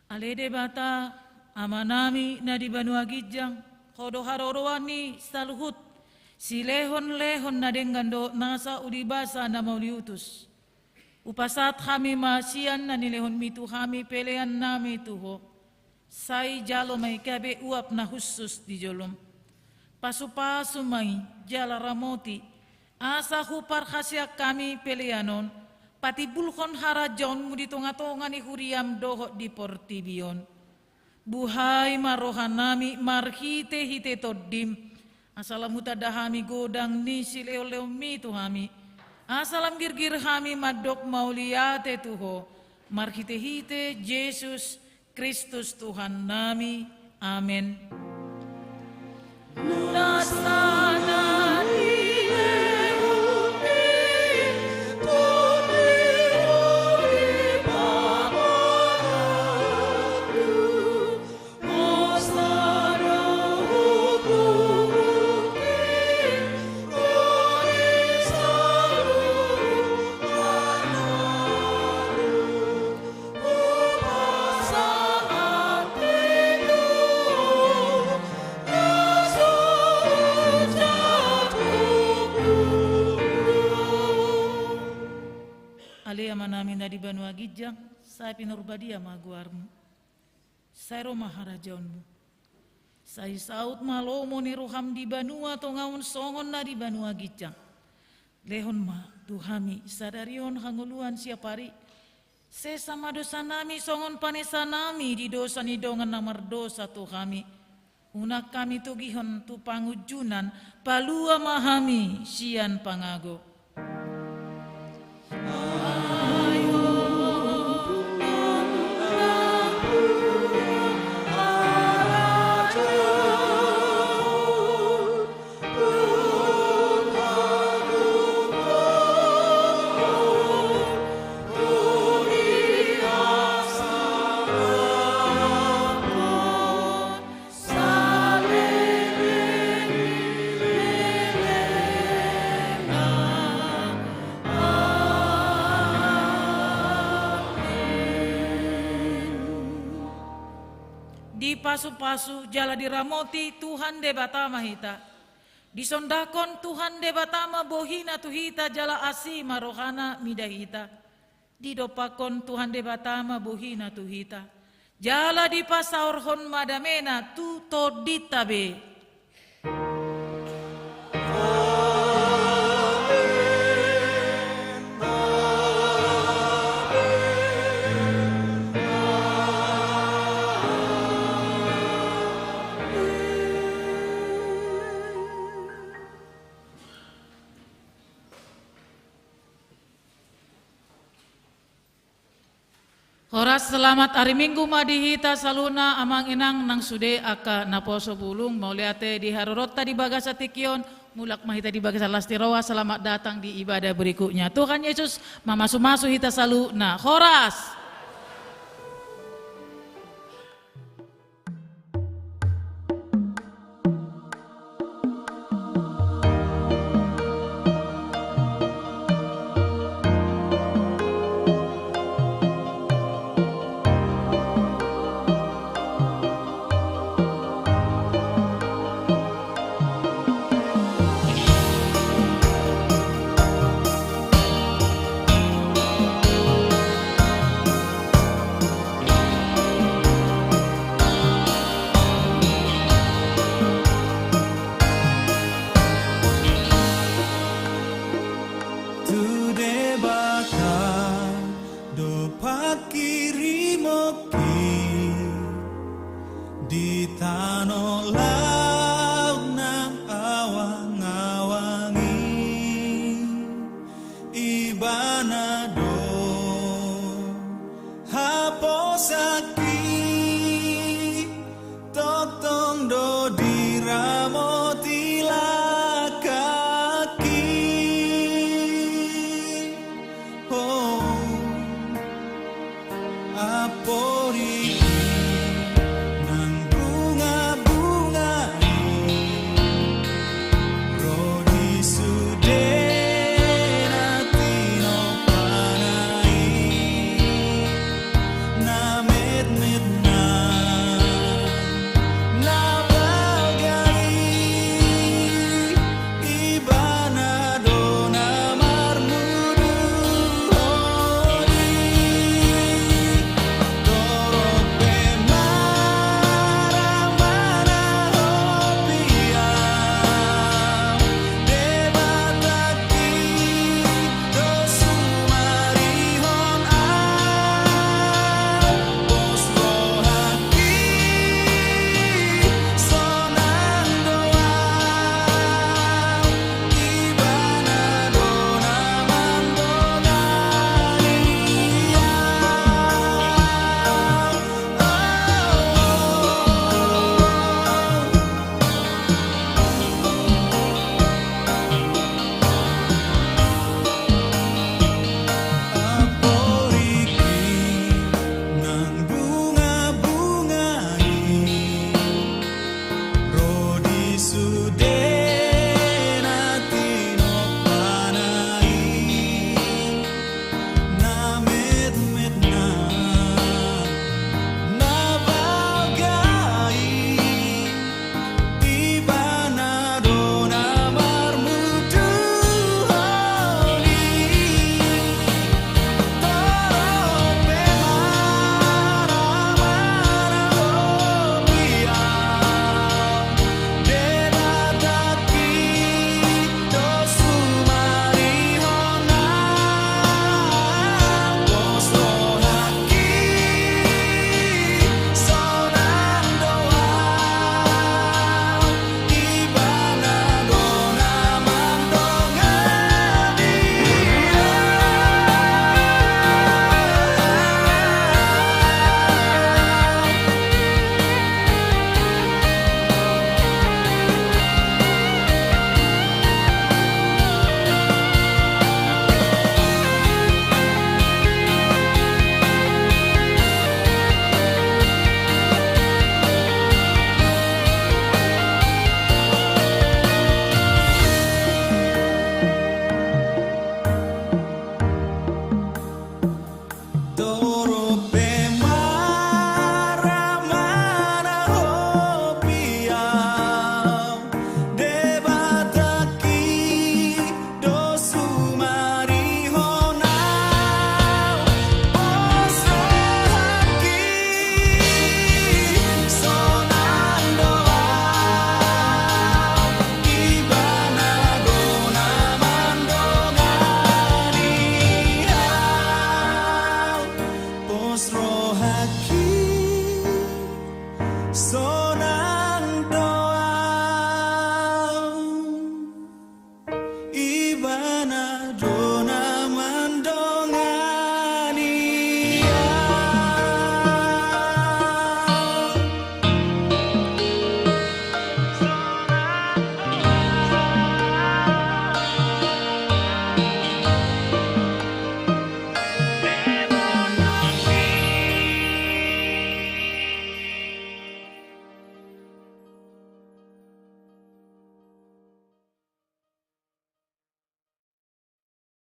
Ale Debata, Amanami na di banua ginjang, Ho do haroroan ni saluhut silehonlehon na denggan dohot nasa uli basa na mauliutus. Hupasahat hami ma sian na nilehonMi tu hami peleannami tu Ho. Sai jalo ma i gabe uap na hushus di joloM. Pasupasu ma i jala ramoti, asa huparhaseang hami pelean on patimbulhon harajaonMu di tongatonga ni huriaM dohot di portibi on. Buhai ma rohanami marhitehite TondiM, asa lam hutanda hami godang ni silehonlehonMi tu hami, asa lam girgir hami mandok mauliate tu Ho, marhitehite Jesus Kristus Tuhannami. Amen. Debata Amanami na di banua ginjang, sai pinarbadia ma goarmu. Sai ro ma harajaonmu. Sai saut ma lomo ni roham di banua tonga on songon na di banua ginjang. Lehon ma tu hami sadari on hangoluan siapari. Sesa ma dosanami songon panesanami di dosa ni dongan na mardosa tu hami. Unang hami togihon tu pangunjunan, palua ma hami sian pangago. Dipasupasu jala diramoti Tuhan Debata ma hita. Disondangkon Tuhan Debata ma bohina tu hita jala asi ma rohana mida hita. Didompakkon Tuhan Debata ma bohina tu hita. Jala dipasaorhon ma damena tu tondinta be. Horas, selamat ari Minggu ma di hita saluhutna, amang inang nang sude angka naposo bulung. Mauliate di haroronta di bagasan tingki on. Mulak ma hita di bagasan las ni roha, selamat datang di ibadah berikutnya. Tuhan Yesus mamasumasu hita saluhutna. Horas. Tu Debata do panghirimon di tano laut nang awang-awang i. Ibana do